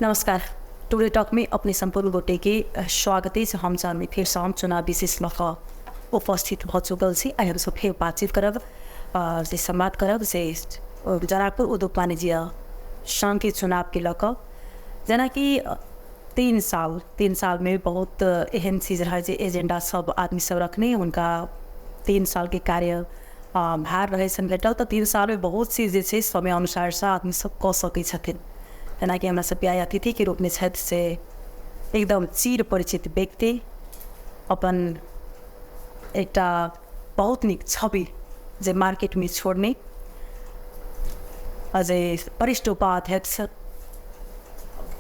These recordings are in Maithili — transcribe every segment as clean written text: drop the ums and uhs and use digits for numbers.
नमस्कार, टुडे टॉक में अपने सम्पूर्ण गोटे के स्वागत अछि। हम चाहमे फेरसँ हम चुनाव विशेष लऽ कऽ उपस्थित भऽ चुकल छी। आइ हमसभ फेर बातचीत करब, से संवाद करब से जनकपुर उद्योग वाणिज्य संघके चुनावके लऽ कऽ। जेनाकि 3 सालमे बहुत एहन चीज रहै जे एजेंडा सब आदमी सब रखने, हुनका 3 सालके कार्य भार रहै छनि भेटल, तऽ 3 सालमे बहुत चीज जे छै समय अनुसारसँ आदमी सब कऽ सकै छथिन। जेनाकि हमरा सबके आइ अतिथिके रूपमे छथि से एकदम चिर परिचित व्यक्ति, अपन एकटा बहुत नीक छवि जे मार्केटमे छोड़ने, जे वरिष्ठ उपाध्यक्ष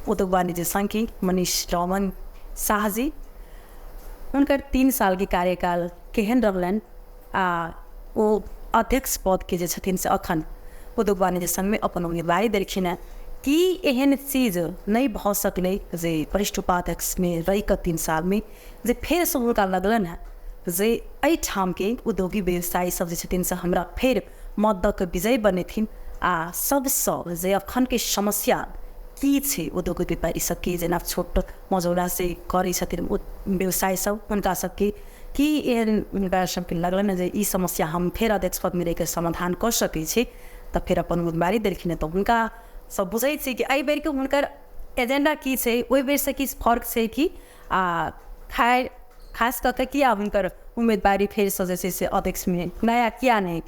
उद्योग वाणिज्य संघके मनीष रमन शाहजी। हुनकर 3 सालके कार्यकाल केहन रहलनि आ ओ अध्यक्ष पदके जे छथिन से अखन उद्योग वाणिज्य संघमे अपन उम्मीदवारी देलखिन हेँ, की एहन चीज नहि भऽ सकलै जे वरिष्ठ उपाध्यक्षमे रहिकऽ 3 सालमे जे फेरसँ हुनका लगलनि हेँ जे एहिठामके उद्योगी व्यवसायी सब जे छथिन से हमरा फेर मत दऽ कऽ विजयी बनेथिन, आ सबसँ जे अखनके समस्या की छै उद्योग व्यापारी सबके, जेना छोट मझौला से करै छथिन व्यवसाय सब, हुनका सबके की एहन हुनका सबके लगलनि जे ई समस्या हम फेर अध्यक्ष पदमे रहिकऽ समाधान कऽ सकै छी, तऽ फेर अपन उम्मीदवारी देलखिन हँ। तऽ हुनका सब बुझै छी कि एहि बेरके हुनकर एजेंडा की छै, ओहि बेरसँ किछु फर्क छै कि, आ खाइ खास कऽ कऽ किया हुनकर उम्मीदवारी फेरसँ जे छै से अध्यक्षमे नया किया नहि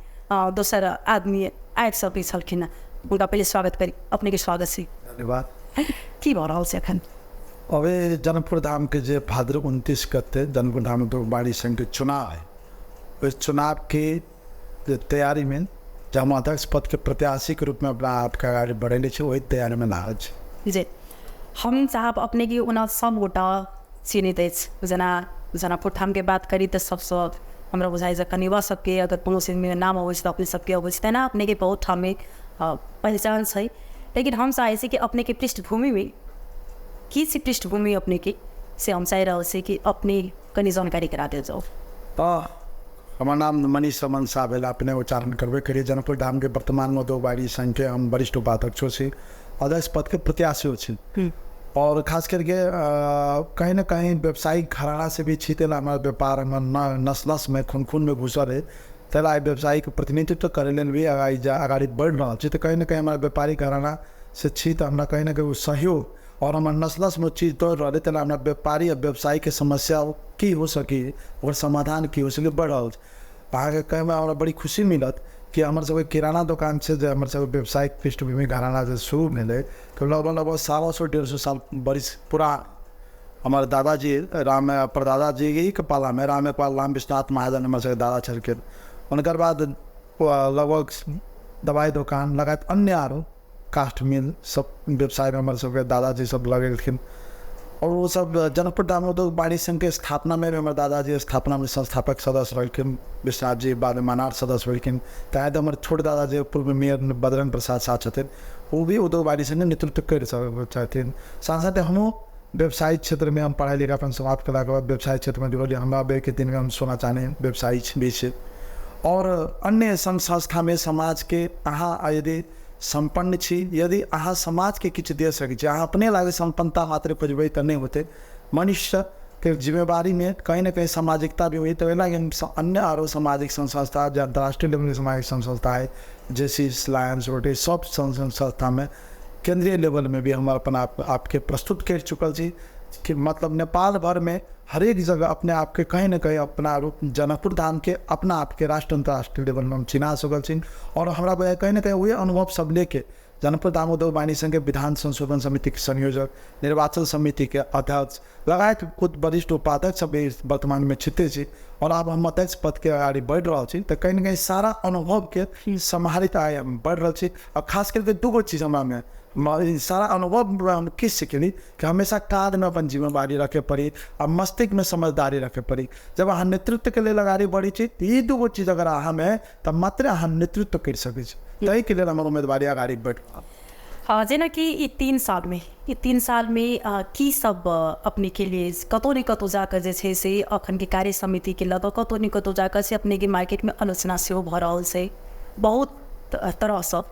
दोसर आदमी आबि सकै छलखिन हँ। हुनका पहिले स्वागत करी। अपनेके स्वागत छै। धन्यवाद। की भऽ रहल छै एखन? अभी जनकपुर धामके जे भाद्र 29 गते जनकपुर धाम उद्योग वाणिज्य संघके चुनाव है, ओहि चुनावके जे तैयारीमे जे हम अध्यक्ष पदके प्रत्याशीके रूपमे अपना आपके अगाडि बढ़ेले छी, ओहि तैयारीमे लागल छी। जे हम चाहब अपने कि ओना सब गोटा चिन्हैत अछि, जेना जनकपुर धामके बात करी तऽ सबसँ हमरा बुझाइ जे कनिवा सबके अगर कोनो चीजमे नाम अबै छै तऽ अपने सबके अबै छै, तेना अपनेके बहुत ठाममे पहिचान छै। लेकिन हम चाहै छी कि अपनेके पृष्ठभूमिमे की छै, पृष्ठभूमि अपनेके से हम चाहि रहल छी कि अपने कनि जानकारी करा देल जाउ। तऽ हमर नाम मनीष रमन शाह भेल, अपने उच्चारण करबे करिए। जनकपुर धामके वर्तमानमे उद्योग वाणिज्य संघके हम वरिष्ठ उपाध्यक्षो छी, अध्यक्ष पदके प्रत्याशियो छी और खास करके कहीं ना कहीं व्यावसायिक घराना से भी छी। तेला हमर व्यापार हमर नस नसमे, खून खूनमे घुसल है। तेला आइ व्यवसायिक प्रतिनिधित्व करै लेल भी अगाडि बढ़ि रहल छी। तऽ कहीं ना कहीं हमरा व्यापारिक घराना से छी, तऽ हमरा कहीं ना कहीं ओ सहयोग और हमर नस नसमे ओ चीज दौड़ रहल है। तेला हमरा व्यापारी आ व्यवसायीके समस्या की हो सकी, ओकर समाधान की हो सकी, बढ़ि रहल छै। अहाँके कहैमे हमरा बड़ी खुशी मिलत कि हमर सबके किराना दोकान छै, जे हमर सबके व्यवसायिक पृष्ठभूमि घराना जे शुरू भेलै तऽ लगभग लगभग 125, 150 साल बरिस पुरान। हमर दादाजी राम परदादाजीके पालामे रामेपाल राम विश्वनाथ महाजन हमर सबके दादा छलखिन। हुनकर बाद लगभग दवाइ दोकान लगायत अन्य आरो काष्ठ मिल सब व्यवसायमे हमर सबके दादाजी सब लगेलखिन और ओ सब जनकपुर धाम उद्योग वाणिज्य संघके स्थापनामे भी हमर दादाजी स्थापनामे संस्थापक सदस्य रहलखिन। विश्वनाथ जी बादमे मनार सदस्य भेलखिन। ताहि हमर छोट दादाजी पूर्व मेयर बजरंग प्रसाद शाह छथिन, ओ भी उद्योग वाणिज्य संघके नेतृत्व करि छथिन। साथ साथ हमहूँ व्यवसायिक क्षेत्रमे हम पढ़ाइ लिखाइ अपन समाप्त केलाके बाद व्यवसायिक क्षेत्रमे जुड़लियै। हमरा बेरके दिनमे हम सोना चानी व्यवसायी भी छी और अन्य संघ संस्थामे समाजके अहाँ यदि सम्पन्न छी, यदि अहाँ समाजके किछु दे सकै छी, अहाँ अपने लागे सम्पन्नता मात्र खोजबै तऽ नहि होतै। मनुष्यके जिम्मेवारीमे कहीं ने कहीं सामाजिकता भी होइ, तऽ ओहि लागि हम अन्य आरो सामाजिक संस्था, जे अन्तर्राष्ट्रीय लेवलके सामाजिक संस्था है, जैसे लायंस रोटरी, सब संस्थामे केन्द्रीय लेवलमे भी हम अपन आपके प्रस्तुत करि चुकल छी कि मतलब नेपाल भरिमे हरेक जगह अपने आपके कहीं ने कहीं अपना रूप जनकपुर धामके अपना आपके राष्ट्र अन्तर्राष्ट्रीय लेवलमे हम चिन्हा सकल छी। आओर हमरा बुझाइए कहीं ने कहीं वही अनुभव सब लेके जनकपुर धाम उद्योग वाणिज्य संघके विधान संशोधन समितिके संयोजक, निर्वाचन समितिके अध्यक्ष लगायत खुद वरिष्ठ उपाध्यक्ष भी वर्तमानमे छिते छी और आब हम अध्यक्ष पदके अगाडि बढ़ि रहल छी। तऽ कहीं ने कहीं सारा अनुभवके सम्हारित आइ हम बढ़ि रहल छी। आओर खास करके दूगो चीज हमरामे ई सारा अनुभव हम की सिखली कि हमेशा काजमे अपन जिम्मेवारी रखे पड़ी आ मस्तिष्कमे समझदारी रखे पड़ी। जब अहाँ नेतृत्वके लेल अगाडि बढ़ै छी तऽ ई दूगो चीज अगर अहाँमे तऽ मात्रे अहाँ नेतृत्व करि सकै छी। ताहिके लेल हमर उम्मीदवारी अगाडि बढ़ि रहल। जेनाकि ई 3 सालमे की सब अपनेके लिए कतहु ने कतहु जाकऽ जे छै से अखनके कार्य समितिके लऽ कऽ कतहु ने कतहु जाकऽ से अपनेके मार्केटमे आलोचना सेहो भऽ रहल छै बहुत तरहसँ,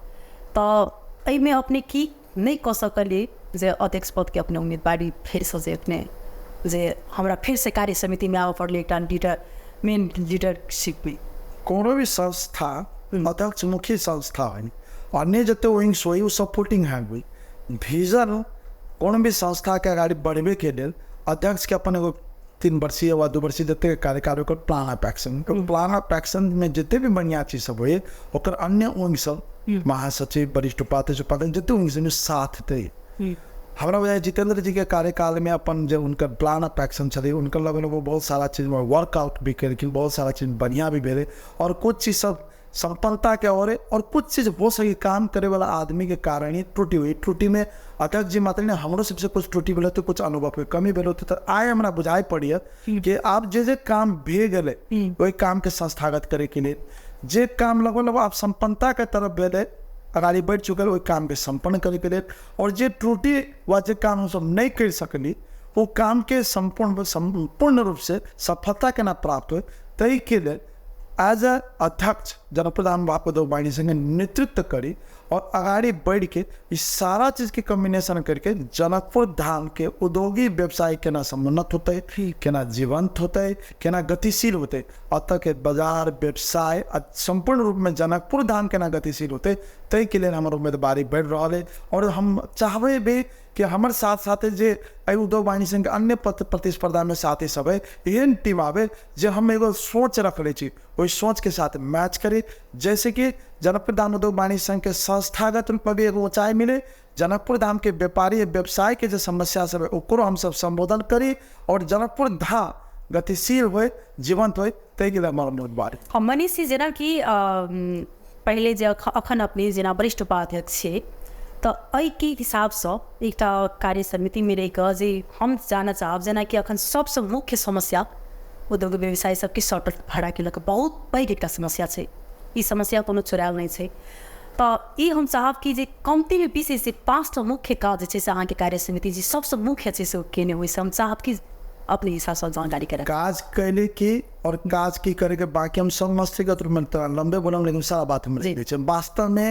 तऽ एहिमे अपने की नहि कऽ सकलियै? जे अध्यक्ष पदके अपने उम्मीदवारी फेरसँ जे अपने जे हमरा फेरसँ कार्य समितिमे आबऽ पड़लै एकटा लीडर मेन लीडरशिपमे? कोनो भी संस्था अध्यक्षमुखी संस्था है, अन्य जते विंग्स होई ओ सपोर्टिंग है। हुई विजन कोनो भी संस्था के अगाडि बढ़बे के लेल अध्यक्ष के अपन एगो 3 वर्षीय वा 2 वर्षीय जते कार्यकाल ओकर plan of action, plan of action में जते भी बढ़िया चीज सब होय ओकर अन्य विंग सब महासचिव, वरिष्ठ उपाध्यक्ष, उपाध्यक्ष जते विंग सब साथ दे। हमरा बुझाइ जितेंद्र जी के कार्यकाल में अपन जे उनकर प्लान ऑफ एक्शन छलै उनकर लगन वो बहुत सारा चीज में वर्कआउट भी केलखिन, बहुत सारा चीज बढ़िया भी भेलै और कुछ चीज सब संपन्नता के और कुछ चीज हो सके काम करे वाला आदमी के कारण ही त्रुटि हुई। त्रुटि में अध्यक्ष जी मात्र ने हमरो सबसे कुछ त्रुटि भेल तो कुछ अनुभव के कमी भेल तो आइ हमरा बुझाइ पड़िए कि आब जे जे काम भे गेलै ओहि काम के संस्थागत करे के लेल जे काम लगभग लगभग आब संपन्नता के तरफ भेलै अगाडि बढ़ि चुकल ओहि काम के सम्पन्न करे के लेल और जे त्रुटि वा जे काम हमसब नहीं कर सकली वो काम के सम्पूर्ण रूप से सफलता केना प्राप्त हो ताहि के लेल एज अ अध्यक्ष जनकपुर धाम उद्योग वाणिज्य संघ नेतृत्व करी और अगाडि बढ़ के इस सारा चीज़ के कॉम्बिनेशन करके जनकपुर धाम के उद्योगी व्यवसाय केना समुन्नत होते, केना जीवंत होते, केना गतिशील होते, अतः के बाजार व्यवसाय संपूर्ण रूप में जनकपुर धाम केना गतिशील होते ताहि के लेल हमर उम्मीदवारी बढ़ि रहल है। और हम चाहबै भी कि हमर साथ साथ जे एहि उद्योग वाणिज्य संघ के अन्य प्रतिस्पर्धा में साथी सब है एहन टीम आबे जे हम एगो सोच रखले छी ओहि सोच के साथ मैच करे, जैसे कि जनकपुर धाम उद्योग वाणिज्य संघ के संस्थागत रूप में भी एगो ऊँचाई मिले, जनकपुर धाम के व्यापारी व्यवसाय के जे समस्या सब है ओकरो हमसब संबोधन करी और जनकपुर धाम गतिशील होए जीवंत होए ताहि के लेल हमर उम्मीदवारी। हम मनीष जी जेनाकि पहिले जे अखन अपने जेना वरिष्ठ उपाध्यक्ष छियै तऽ एहिके हिसाबसँ एकटा कार्य समितिमे रहि कऽ जे हम जानऽ चाहब जेनाकि अखन सबसँ मुख्य समस्या उद्योग व्यवसाय सबके शटर भाड़ाके लऽ कऽ बहुत पैघ एकटा समस्या छै, ई समस्या कोनो चोरायल नहि छै। तऽ ई हम चाहब कि जे कमतीमे 20 से 5टा मुख्य काज जे छै से अहाँके कार्य समिति जे सबसँ मुख्य छै से ओ केने होइ, से हम चाहब कि अपने हिसाबसँ जानकारी करा। काज कैले की और काज की करे के बाकी हम सब मस्तिगत रूपमे लम्बे बोलम लेकिन सारा बात हम लिख दै छियै। वास्तवमे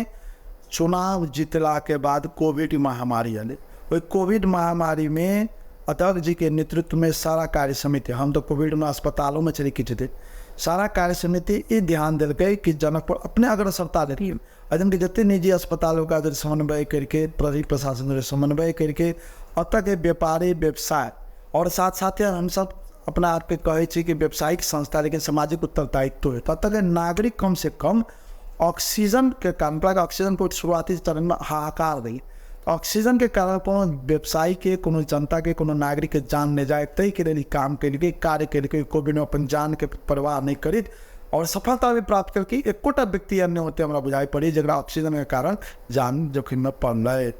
चुनाव जीतला के बाद कोविड महामारी अयलै, ओहि कोविड महामारी में अध्यक्ष जी के नेतृत्व में सारा कार्य समिति, हम तो कोविड में अस्पतालों में चले किछु थे, सारा कार्य समिति ई ध्यान देलकै कि जनकपुर अपने अग्रसरता देलकै एहिदिन के जते निजी अस्पताल ओकरा समन्वय करके प्रहरी प्रशासन समन्वय करके अतः के व्यापारी व्यवसाय और साथ साथ हमसब अपना आपके कहै छी कि व्यावसायिक संस्था लेकिन सामाजिक उत्तरदायित्व है, तब तक नागरिक कम से कम ऑक्सीजन के कारण, ऑक्सीजन को शुरुआती चरण में हाहाकार दै, ऑक्सीजन के कारण कोनो व्यवसायी के कोनो जनता के कोनो नागरिक के जान नहि जाए ताहिके लेल ई काम केलकै, कार्य केलकै, कोविड में अपन जान के परवाह नहि करैत और सफलता भी प्राप्त केलकै। एकोटा व्यक्ति एहन नहि होतै हमरा बुझाइ पड़ै जकरा ऑक्सीजन के कारण जान जोखिम में पड़लै।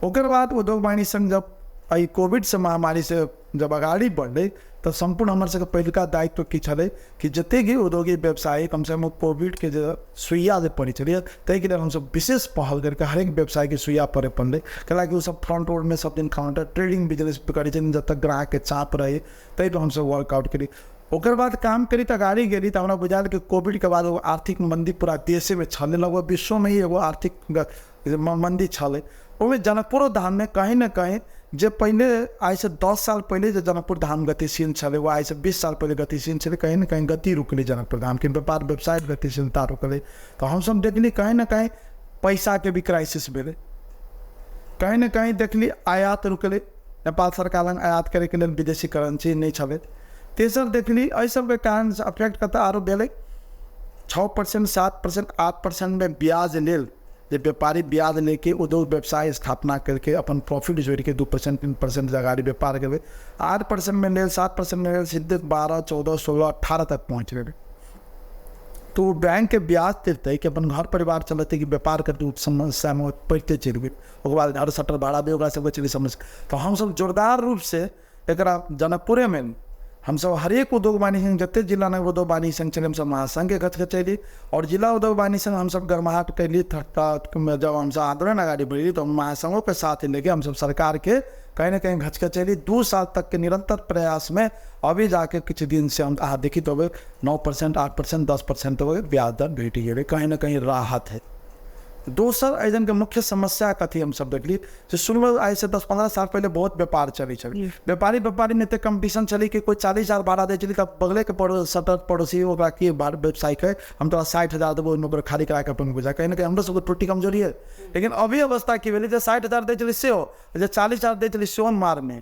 ओकर बाद उद्योग वाणिज्य संघ जब एहि कोविड से महामारी से जब अगाडि बढ़लै तऽ सम्पूर्ण हमर सबके पहिलुका दायित्व की छलै कि जतेक भी उद्योगी व्यवसायी कमसँ कम कोविडके जे सुइया जे पड़ै छलै ताहिके लेल हमसब विशेष पहल करिके हरेक व्यवसायीके सुइया पड़ै पड़लै, कैलाकि ओसब फ्रंट रोडमे सब दिन काउंटर ट्रेडिंग बिजनेस करै छथिन, जब तक ग्राहकके चाप रहै ताहिपर हमसब वर्कआउट करी। ओकर बाद काम करी तऽ अगाडि गेली तऽ हमरा बुझायल कि कोविडके बाद एगो आर्थिक मंदी पूरा देशेमे छलै, लगभग विश्वमे ही एगो आर्थिक मंदी छलै। ओहिमे जनकपुरो धाममे कहीं न कहीं जे पहिले आइसँ 10 साल पहिले जे जनकपुर धाम गतिशील छलै वो आइसँ 20 साल पहिले गतिशील छलै, कहीं न कहीं गति रुकलै जनकपुर धामके व्यापार व्यवसाय गतिशीलता रुकलै। तऽ हमसब देखली कहीं न कहीं पैसाके भी क्राइसिस भेलै, कहीं न कहीं देखली आयात रुकलै, नेपाल सरकार लग आयात करैके लेल विदेशी करेंसी नहि छलै। तेसर देखली एहि सबके कारण अफेक्ट कतऽ आरो भेलै, 6% 7% 8% में ब्याज लेल जे व्यापारी ब्याज लेके उद्योग व्यवसाय स्थापना करके अपन प्रॉफिट जोड़िके 2% 3% अगाडि व्यापार करबै, 8% में लेल 7% में लेल सीधे 12 14 16 18 तक पहुँच गेलै। तो बैंक के ब्याज तिरतै कि अपन घर परिवार चलेतै कि व्यापार करतै, समस्यामे पड़िते चलि गेल। ओकर बाद घर शटर भाड़ा भी ओकरा सबके चलि समस्या। तऽ हमसब जोरदार रूपसँ एकरा जनकपुरेमे हमसब हरेक उद्योग वाणिज्य संघ जते जिला नगर उद्योग वाणिज्य संघ छलै हमसब महासंघके गचगचैली और जिला उद्योग वाणिज्य संघ हमसब गर्माहट कैली। जब हमसब आंदोलन अगाडि बढ़ेली तऽ महासंघोके साथ लेके हमसब सरकारके कहीं न कहीं घचघचैली। 2 साल तक के निरंतर प्रयास में अभी जाके किछु दिन से हम अहाँ देखित होबै 9% 8% 10% ब्याज दर भेट गेलै, कहीं न कहीं राहत है। दोसर एहिजनके मुख्य समस्या कथी हमसब देखली जे शुरूमे आइसँ 10-15 साल पहिले बहुत व्यापार चलै छलै। व्यापारी व्यापारीमे एते कम्पटिशन छलै कि कोइ 40,000 भाड़ा दै छलै तऽ बगलेके सटर पड़ोसी ओकरा की व्यवसायिक है, हम तोरा 60,000 देबो, ओहिमे ओकरा खाली कराके अपन गुजार। कहीं ना कहीं हमरो सबके त्रुटि कमजोरी है। लेकिन अभी अवस्था की भेलै जे 60,000 दै छलै सेहो, जे 40,000 दै छलै सेहो मारने।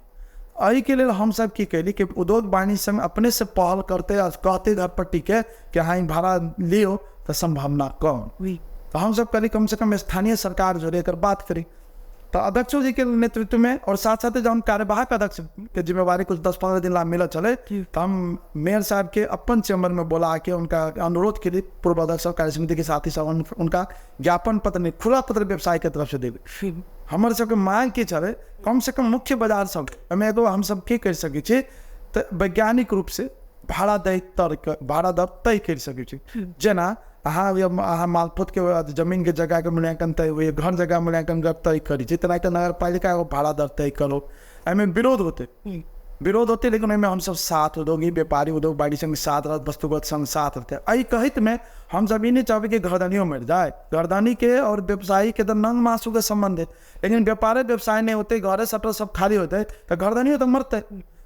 एहिके लेल हमसब की कैली कि उद्योग वाणिज्य संघ अपने से पहल करते आ कहते घर पट्टीके कि अहाँ ई भाड़ा लियौ तऽ सम्भावना कम। तो हम सब कहली कम से कम स्थानीय सरकार जोड़े एकर बात करी। तो अध्यक्षो जी के नेतृत्व में और साथ साथ जब हम कार्यवाहक अध्यक्ष के जिम्मेवारी कुछ 10-15 दिन ला मिलल छलै तो हम मेयर साहब के अपन चैम्बर में बोला के उनका अनुरोध के लिए पूर्व अध्यक्ष और कार्य समिति के साथी सब उनका ज्ञापन पत्र नहीं खुला पत्र व्यवसाय के तरफ से देबै। हमर सबके मांग की छलै कम से कम मुख्य बाजार सब ओहिमे एगो हमसब की करि सकै छी तऽ वैज्ञानिक रूप से भाड़ा दर तय करि सकै छी। जेना अहाँ मालपोत के जमीन के जगह के मूल्यांकन तय होइए, घर जगह मूल्यांकन तय करै छी, तेनाहिते नगरपालिका एगो भाड़ा दर तय करो। एहिमे विरोध होते लेकिन ओहिमे हमसब साथ उद्योगी व्यापारी उद्योग वाणिज्य संघ साथ रहत, वस्तुगत संघ साथ रहतै। एहि कहैतमे हमसब ई नहि चाहबै कि घरदानियो मरि जाए। घरदानी के और व्यवसायी के तऽ नंग मासू के सम्बन्ध है, लेकिन व्यापारे व्यवसाय नहि होतै, घरे सटर सब खाली होतै तऽ घरदानियो तऽ मरतै।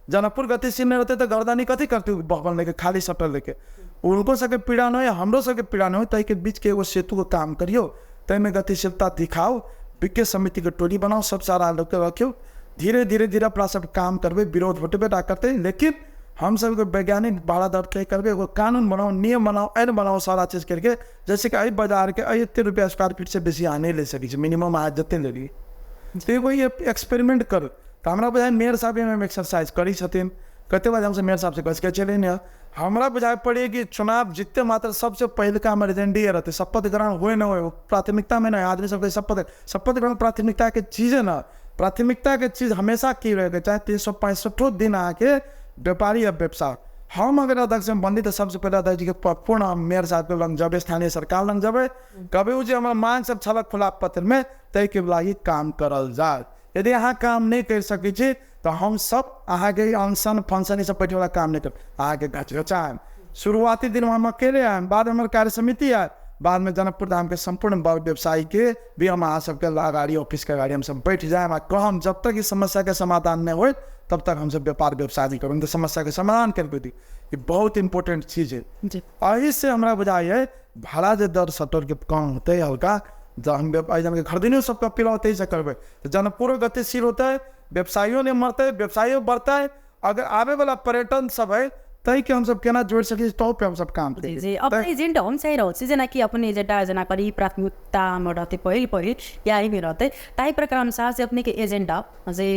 जनकपुर गतिशील नहि रहतै तऽ घरदानी कथी करतै भवन लेके, खाली सटर लेके। उनको सबके पीड़ा नहि होइ, हमरो सबके पीड़ा नहि होइ, ताहिके बीचके एगो सेतुके काम करियौ, ताहिमे गतिशीलता दिखाउ, विज्ञ समितिके टोली बनाउ, सब सारा लोकके रखियौ, धीरे धीरे धीरे अपना सब काम करबै, विरोध होटबे टा करतै। लेकिन हमसब वैज्ञानिक भाड़ा दर तय करबै, एगो कानून बनाउ, नियम बनाउ, ऐन बनाउ, सारा चीज करके, जैसे कि एहि बाजारके एहि एते रुपैआ स्क्वायर फीट से बेसी अहाँ नहि ले सकै छी, मिनिमम अहाँ जते लेलियै। तऽ एगो एक्सपेरिमेंट करू। तऽ हमरा बुझाइ मेयर साहब एहिमे एक्सरसाइज करै छथिन। कते बार हमसब मेयर साहब से कहि सकै छलियै ने, हमरा बुझाइ पड़ैए कि चुनाव जीतते मात्र सबसे पहिलका हमर एजेंडे रहतै, शपथ ग्रहण होए न होए प्राथमिकतामे नहि। आदमी सबके शपथ ग्रहण प्राथमिकताके चीजे न, प्राथमिकताके चीज हमेशा की रहैके चाहे 365 दिन अहाँके व्यापारी या व्यवसाय। हम अगर अध्यक्ष बनली तऽ सबसे पहिले अध्यक्ष जीके पूर्ण हम मेयर साहबके लग जेबै, स्थानीय सरकार लग जेबै, कहबै ओ जे हमर मांग सब छलक खुला पत्रमे ताहिके लागि काम करल जाय। यदि अहाँ काम नहि करि सकै छी तऽ हमसब अहाँके अनशन फंक्शन ई सब बैठेवला काम नहि करब, अहाँके घचघचाएब। शुरुआती दिनमे हम अकेले आयब, बादमे हमर कार्य समिति आयत, बादमे जनकपुर धामके सम्पूर्ण व्यवसायीके भी हम अहाँ सबके अगाडि ऑफिसके अगाडि हमसब बैठ जायब आ कहम जब तक ई समस्याके समाधान नहि होइत तब तक हमसब व्यापार व्यवसाय नहि करब, तऽ समस्याके समाधान करबै दी। ई बहुत इम्पोर्टेंट चीज है। एहिसँ हमरा बुझाइए भाड़ा जे दर सटरके कम होतै हल्का, जब हम एहिजनके खरीदनियो सबके अपील होतै से करबै तऽ जनकपुरो गतिशील होतै, व्यवसायो नहि मरतै, व्यवसायो बढ़तै। अगर आबैवला पर्यटन सब है ताहिके हमसब केना जोड़ि सकै छी तहु पे हमसब काम करै जी। अपन एजेंडा हम चाहि रहल छी, जेनाकि अपन एजेंडा जेना करी प्राथमिकता हमर रहतै पहिल पहिल या एहिमे रहतै, ताहि प्रकार अनुसार से अपनेके एजेंडा जे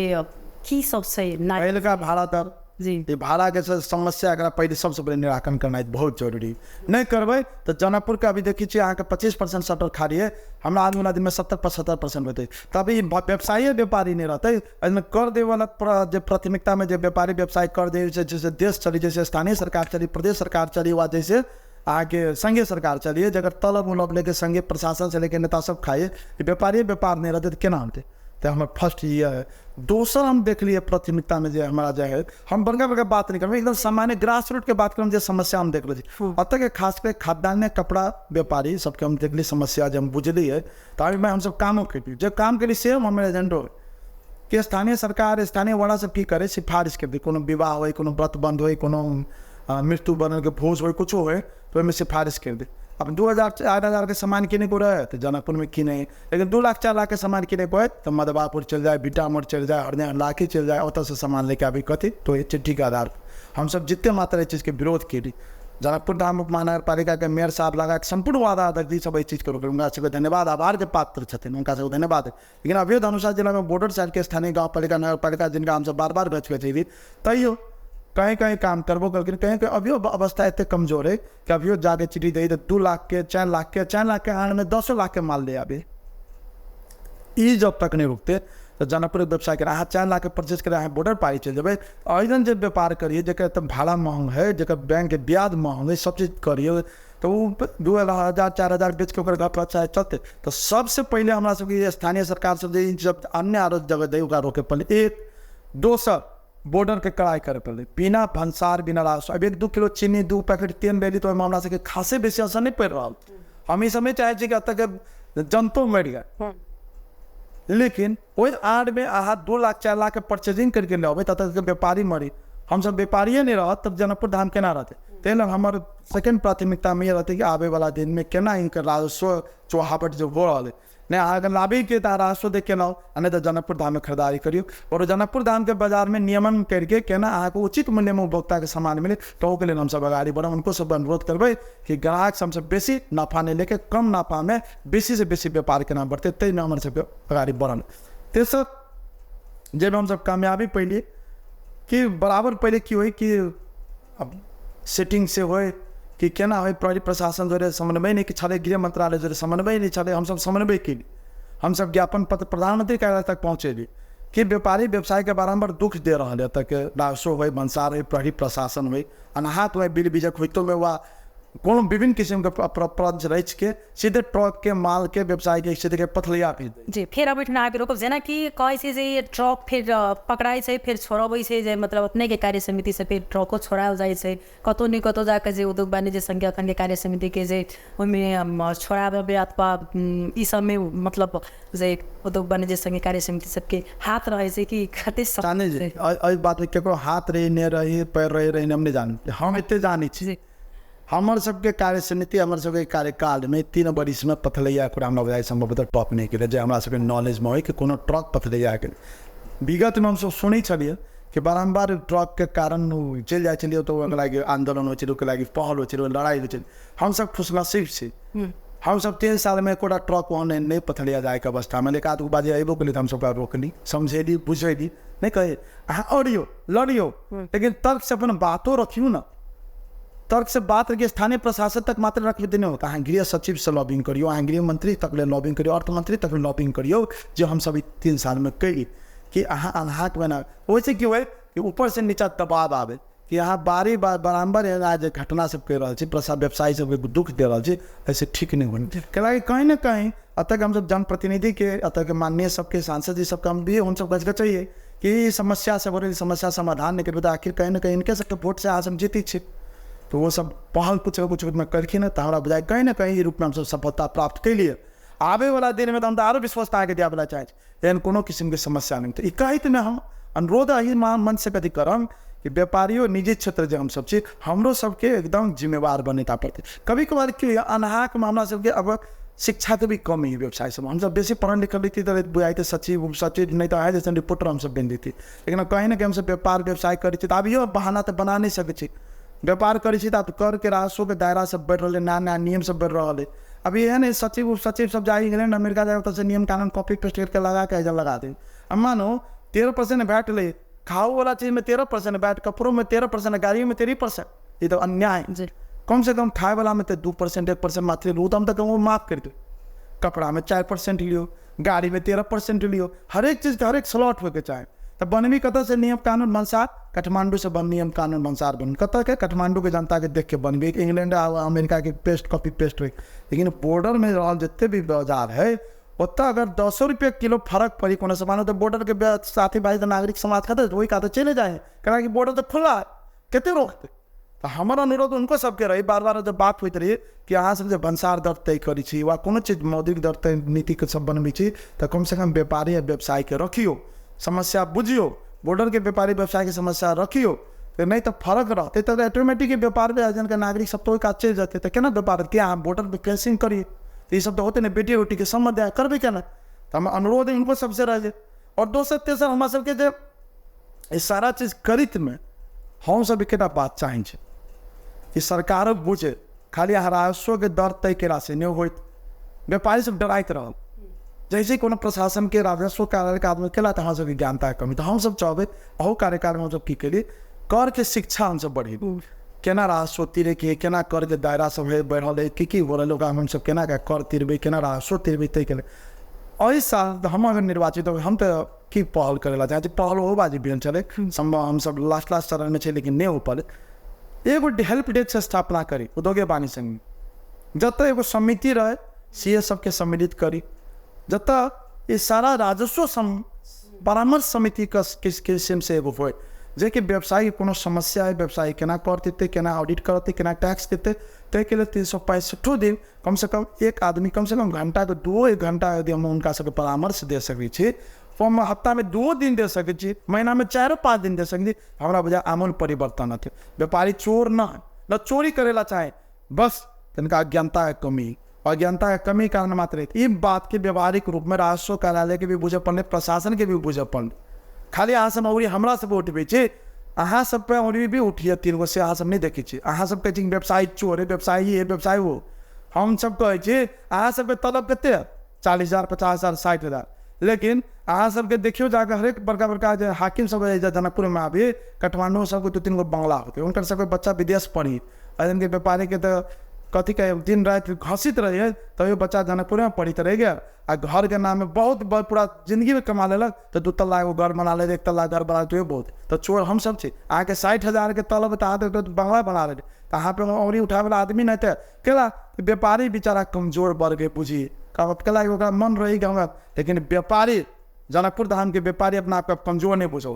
की सब छै। पहिलका भाड़ा दर जी, भाड़ाके समस्या एकरा पहिले सबसँ पहिले निराकरण करनाइ बहुत जरूरी। नहि करबै तऽ जनकपुरके अभी देखै छियै अहाँके 25% शटर खाली है, हमरा आने दिनमे 70-75% होतै। तभी व्यवसायी व्यापारी नहि रहतै, एहिमे कर देवला जे प्राथमिकतामे जे व्यापारी व्यवसाय कर दै छै, जैसे देश चली, जैसे स्थानीय सरकार चली, प्रदेश सरकार चली, वा जैसे अहाँके संघीय सरकार चलिए, जकर तलब उलब लेके संघीय प्रशासन से लेके नेता सब खाइए, व्यापारी व्यापार नहि रहतै तऽ केना होतै। तऽ हमर फर्स्ट ये है। दोसर हम देखलियै प्राथमिकतामे जे हमरा जे है, हम बड़का बड़का बात नहि करबै, एकदम सामान्य ग्रास रूट के बात करब जे समस्या हम देखले छी एतऽके, खास कर खाद्यान्न कपड़ा व्यापारी सबके हम देखली समस्या जे हम बुझलियै। तऽ एहिमे हमसब कामो केलियै, जे काम केलियै से हमर एजेंडो कि स्थानीय सरकार स्थानीय वाला सब की करे, सिफारिश कर दी, कोनो विवाह होइ, कोनो व्रत बंद होइ, कोनो मृत्यु बनल के भोज होइ, कुछो होइ तऽ ओहिमे सिफारिश कर दी। अब 2000 4000 के सामान किने को रहे तो जनकपुर में किने, लेकिन 2 लाख 4 लाख के सामान किने को है तो मधवापुर चल जाए, बीटामोड़ चल जाए, हरने लाखी चल जाए, ओतऽ से सामान लेके आबी कथी। तो ये चिट्ठी के आधार हम सब जितने मात्रा इस चीज़ के विरोध केली। जनकपुर धाम उप महानगरपालिका के मेयर साहब लगा सम्पूर्ण वादा अध्यक्ष सब एहि चीज़के रोकल, हुनका सबके धन्यवाद, आभार के पात्र छथिन, हुनका सबके धन्यवाद। लेकिन अभियो धनुषा जिलामे बॉर्डर साइड के स्थानीय गाँवपालिका नगरपालिका जिनका हमसब बार बार गछ गछेली, तैयो कहीं कहीं काम करबो करलखिन, कहीं कहीं अभियो अवस्था एते कमजोर है कि अभियो जाके चिट्ठी दै तऽ 2 लाख के 4 लाख के 4 लाख के आड़ में 10 लाख के माल ले आबे। ई जब तक नहि रुकते तऽ जनकपुर व्यवसाय कर अहाँ 4 लाख के परचेज कर अहाँ बॉर्डर पारी चलि जेबै। अइसन जे व्यापार करिए जकर तऽ भाड़ा महग है, जकर बैंक के ब्याज महग है, सब चीज करिए तऽ ओ 2000 4000 बेच के ओकर घर पर चलते। तऽ सबसे पहिले हमरा सबके स्थानीय सरकार सब जे जब अन्य आरो जगह दै ओकरा रोके पड़लै। एक दोसर बॉर्डर के कड़ाई करे पड़लै, बिना भंसार बिना राजस्व। अब 1-2 किलो चीनी 2 पैकेट तेल लेली तऽ ओहिमे हमरा सबके खासे बेसी असर नहि पड़ि रहल। हम ई सब नहि चाहै छी कि एतऽके जनतो मरि गेल। लेकिन ओहि आड़मे अहाँ 2 लाख 4 लाख के परचेजिंग करके लबै तब तक व्यापारी मरी। हमसब व्यापारिए नहि रहत तब जनकपुर धाम केना रहतै? ताहि लेल हमर सेकेंड प्राथमिकतामे ई रहतै कि आबैवला दिनमे केना हिनकर राजस्व चोहावट जो हो रहल है, नहि अहाँके लाबैके तऽ राजस्व देख के लाउ, आ नहि तऽ जनकपुर धाममे खरीदारी करियौ। आओर जनकपुर धामके बाजारमे नियमन करके केना अहाँके उचित मूल्यमे उपभोक्ताके सामान मिले, ताहूके लेल हमसब अगाडि बढ़ब। हुनको सबके अनुरोध करबै कि ग्राहक हमसब बेसी नफा नहि लेके कम नफामे बेसीसँ बेसी व्यापार केना बढ़तै ताहिमे हमर सबके अगाडि बढ़ल। तेसर जाहिमे हमसब कामयाबी पैलियै कि बराबर पहिले की होइ कि अब सेटिंग से होइ कि केना होइ, प्रहरी प्रशासन जोड़े समन्वय नहि छलै, गृह मंत्रालय जोड़े समन्वय नहि छलै। हमसब समन्वय केली, हमसब ज्ञापन पत्र प्रधानमंत्री कार्यालय तक पहुँचेली कि व्यापारी व्यवसायके बारम्बार दुख दे रहल है। एतऽके राजस्व होइ, भन्सार होइ, प्रहरी प्रशासन होइ, अनाहत होइ, बिल बीजक होइतोमे वा कोनो विभिन्न किसिमके प्रपंच रचिके सीधे ट्रकके मालके व्यवसायके सीधे के पथलैया भेज दै। जी फेर अब एहिठिना आबि रोकब, जेनाकि कहै छै जे ट्रक फेर पकड़ाइ छै फेर छोड़बै छै, जे मतलब अपनेके कार्य समितिसँ फेर ट्रको छोड़ायल जाइ छै कतहु नहि कतहु जाकऽ, जे उद्योग वाणिज्य संघ अखनके कार्य समितिके जे ओहिमे छोड़ाबे अथवा ई सबमे मतलब जे उद्योग वाणिज्य संघ कार्य समिति सबके हाथ रहै छै कि कते जानै छै एहि बातमे केकरो हाथ रही नहि रही पैर रही रही हम नहि जानी, हम एते जानै छी हमर सबके कार्य समिति हमर सबके कार्यकालमे 3 बरिसमे पथलैया कुरा हमरा बुझाइ सम्भवतः टॉप नहि केलै, जे हमरा सबके नॉलेजमे होइ कि कोनो ट्रक पथलैया गेल। विगतमे हमसब सुनै छलियै कि बारम्बार ट्रकके कारण चलि जाइ छलियै तऽ ओहिके लागि आन्दोलन होइ छलै, ओहिके लागि पहल होइ छलै, लड़ाइ होइ छलै। हमसब खुशनसीब छी, हमसब 3 सालमे एकोटा ट्रक ओहन नहि पथलैया जाइके अवस्थामे, एक आध गो बाजी अयबो केलै तऽ हमसब ओकरा रोकली, समझेली, बुझेली, नहि कहै अहाँ अड़ियौ लड़ियौ लेकिन तर्कसँ अपन बातो रखियौ ने, तर्क से बात रखिए। स्थानीय प्रशासन तक मात्र रखबे तऽ नहि होत, अहाँ गृह सचिव से लॉबिंग करियौ, अहाँ गृह मंत्री तक ले लॉबिंग करियौ, अर्थमंत्री तक ले लॉबिंग करियौ, जे हमसब 3 सालमे कयली कि अहाँ अनहाक बना। ओहिसँ की होइ कि ऊपरसँ नीचा दबाव आबै कि अहाँ बारी बराबर एना जे घटना सब कहि रहल छी, प्रसाद व्यवसायी सबके दुख दे रहल छी, ऐसे ठीक नहि होनि। कैलाकि कहीं ने कहीं एतऽके हमसब जनप्रतिनिधिके, एतऽके माननीय सबके, सांसद जी सबके हम भी हमसब गजगचैयै कि ई समस्या सब हो रहल, समस्या समाधान नहि करबै तऽ आखिर कहीं ने कहीं इनके सबके वोट से अहाँ सब जीतै छी। तो वो सब पहल कुछ कुछ रूपमे कलखिन तऽ हमरा बुझाइ कहीं ने कहीं ई रूपमे हमसब सफलता प्राप्त केलियै। आबैवला दिनमे तऽ हम तऽ आरो विश्वस्त अहाँके दियाबैला चाहै छी, एहन कोनो किसिमके समस्या नहि। तऽ ई कहैतमे हम अनुरोध एहि मनसँ कथी करब कि व्यापारियो निजी क्षेत्र जे हमसब छी हमरो सबके एकदम जिम्मेवार बनेता पड़तै। कभी कभार की होइए अनहाक मामला सबके अब शिक्षाके भी कमी है व्यवसाय सब, हमसब बेसी पढ़ल लिखल रहिती तऽ बुझाइते सचिव उपसचिव नहि तऽ अहाँ जैसन रिपोर्टर हमसब बनि जैती, लेकिन कहीं ने कहीं हमसब व्यापार व्यवसाय करै छी तऽ अभियो बहाना तऽ बना नहि सकै छी। व्यापार करै छी तऽ आब करके राजस्वके दायरा सब बढ़ि रहलै, नया नया नियम सब बढ़ि रहल है। अभी एहन है सचिव उपसचिव सब जाइ इंग्लैंड अमेरिका जाए ओतऽसँ नियम कानून कॉपी पेस्ट करके लगा के एहिजा लगा दे। अब मानो 13% वैट ले, खाओ वाला चीज़ में 13% वैट, कपड़ों में 13%, गाड़ियों में 13%, ये तो अन्याय है। कम से कम खाए वाला में तो 2% 1% मात्र लो, तो हम तक वो माफ़ कर दो। कपड़ा में 4% लियो, गाड़ी में 13% लियो, हर एक चीज़ के हर एक स्लॉट होके चाहे। तो बनबी कतऽ से नियम कानून भन्सार, काठमांडू से बन नियम कानून भन्सार बन कतऽ के, काठमांडू के जनता के देख के बनबी, इंग्लैंड आ अमेरिका के पेस्ट कॉपी पेस्ट हो। लेकिन बॉर्डर में रहल जते भी बाजार है ओतऽ अगर 10 रुपये किलो फर्क पड़ी कोनो सामान तऽ बॉर्डर के साथी भाई नागरिक समाज खाते वही खाते चले जाए, कैलाकि बॉर्डर तऽ खुला है, कते रोकते। तऽ हमर अनुरोध उनको सबके रही, बार बार जब बात होइत रही कि अहाँ सब जे भन्सार दर तय करै छी वा कोनो चीज मौद्रिक दर तय नीतिके सब बनबै छी तऽ कम से कम व्यापारी आ व्यवसायके रखियौ, समस्या बुझियौ, बॉर्डरके व्यापारी व्यवसायके समस्या रखियौ, तऽ नहि तऽ फर्क रहतै तऽ ऑटोमेटिक व्यापार जनके नागरिक सब तऽ ओहि कात चलि जेतै तऽ केना व्यापार हेतै? अहाँ बॉर्डरपर फेंसिंग करियै तऽ ई सब तऽ होतै नहि, बेटी रोटीके सम्बन्ध है, करबै केना? तऽ हमर अनुरोध हिनको सबसँ रहै। आओर दोसर तेसर हमरा सबके जे ई सारा चीज करैतमे हमसब एकेटा बात चाहै छी कि सरकारो बुझे, खाली अहाँ राजस्वके दर तय केलासँ नहि होइत, व्यापारी सब डराइत रहल, जैसे कोनो प्रशासनके राजस्व कार्यालयके आदमी केला तऽ हमरा सबके ज्ञानताके कमी। तऽ हमसब चाहबै अहू कार्यकालमे हमसब की केलियै, करके शिक्षा हमसब बढ़ेली, केना राजस्व तिरैके, केना करके दायरा सब है बढ़ल है, की की हो रहल ओकरा हमसब केना कर तिरबै, केना राजस्व तिरबै, ताहिके लेल एहि साल हम अगर निर्वाचित होबै हम तऽ की पहल करै ला चाहै छी, पहल ओहो बाजी भेल छलै, सम्भव हमसब लास्ट लास्ट चरणमे छै लेकिन नहि हो पड़लै। एगो हेल्प डेस्क स्थापना करी उद्योगे वाणिज्य संघ, जतऽ एगो समिति रहे सी ए सबके सम्मिलित करी, जतऽ ई सारा राजस्व परामर्श समिति के किसिम से एगो होय, जेकि व्यवसायी कोनो समस्या है, व्यवसायी केना कर देतै, केना ऑडिट करतै, केना टैक्स देतै, ताहिके लेल 365 दिन कम से कम एक आदमी कम से कम घंटाके 2-1 घंटा यदि हम हुनका सबके परामर्श दे सकै छी, हम हफ्तामे 2 दिन दे सकै छी, महीनामे 4-5 दिन दे सकै छी, हमरा बुझाय आमूल परिवर्तन हेतै। व्यापारी चोर न है, न चोरी करे ला चाहे, बस तनिका अज्ञानता के कमी, अज्ञानता के कमी कारण मात्र ई बात के व्यवहारिक रूप में राजस्व कार्यालय के भी बुझे पड़लै, प्रशासन के भी बुझे पड़लै। खाली अहाँ सब औरी हमरा सब उठबै छी, अहाँ सब पे औरी भी उठिए 3 गो से अहाँ सब नहीं देखै छी। अहाँ सब कहै छी व्यवसायी चोर है, व्यवसायी है, व्यवसायी हो। हम सब कहै छी अहाँ सबके तलब कते है? 40,000, 50,000, 60,000। लेकिन अहाँ सबके देखियौ जाके हरेक बड़का बड़का जे हाकिम सब है जनकपुर में आबी, काठमांडू सबके 2-3 गो बंगला होते, हुनकर सबके बच्चा विदेश पढ़ी, अजन के व्यापारी के तो कथी कहे दिन राति घसित रहिए तैयो बच्चा जनकपुर में पढ़ित रह गया आ घर के नाम में बहुत पूरा जिंदगी में कमा लेलक तो 2 तल्ला एगो घर बना ले, 1 तल्ला घर बना ले, बहुत तो चोर हम सब छी। अहाँके 60,000 के तलब तऽ अहाँ तो बंगला बना ले, तऽ अहाँ पे औरी उठावे वाला आदमी नहीं थे केला व्यापारी बेचारा कमजोर वर्ग है बुझी केला ओकरा मन रही हमरा। लेकिन व्यापारी जनकपुर धाम के व्यापारी अपना आपके कमजोर नहीं बुझो।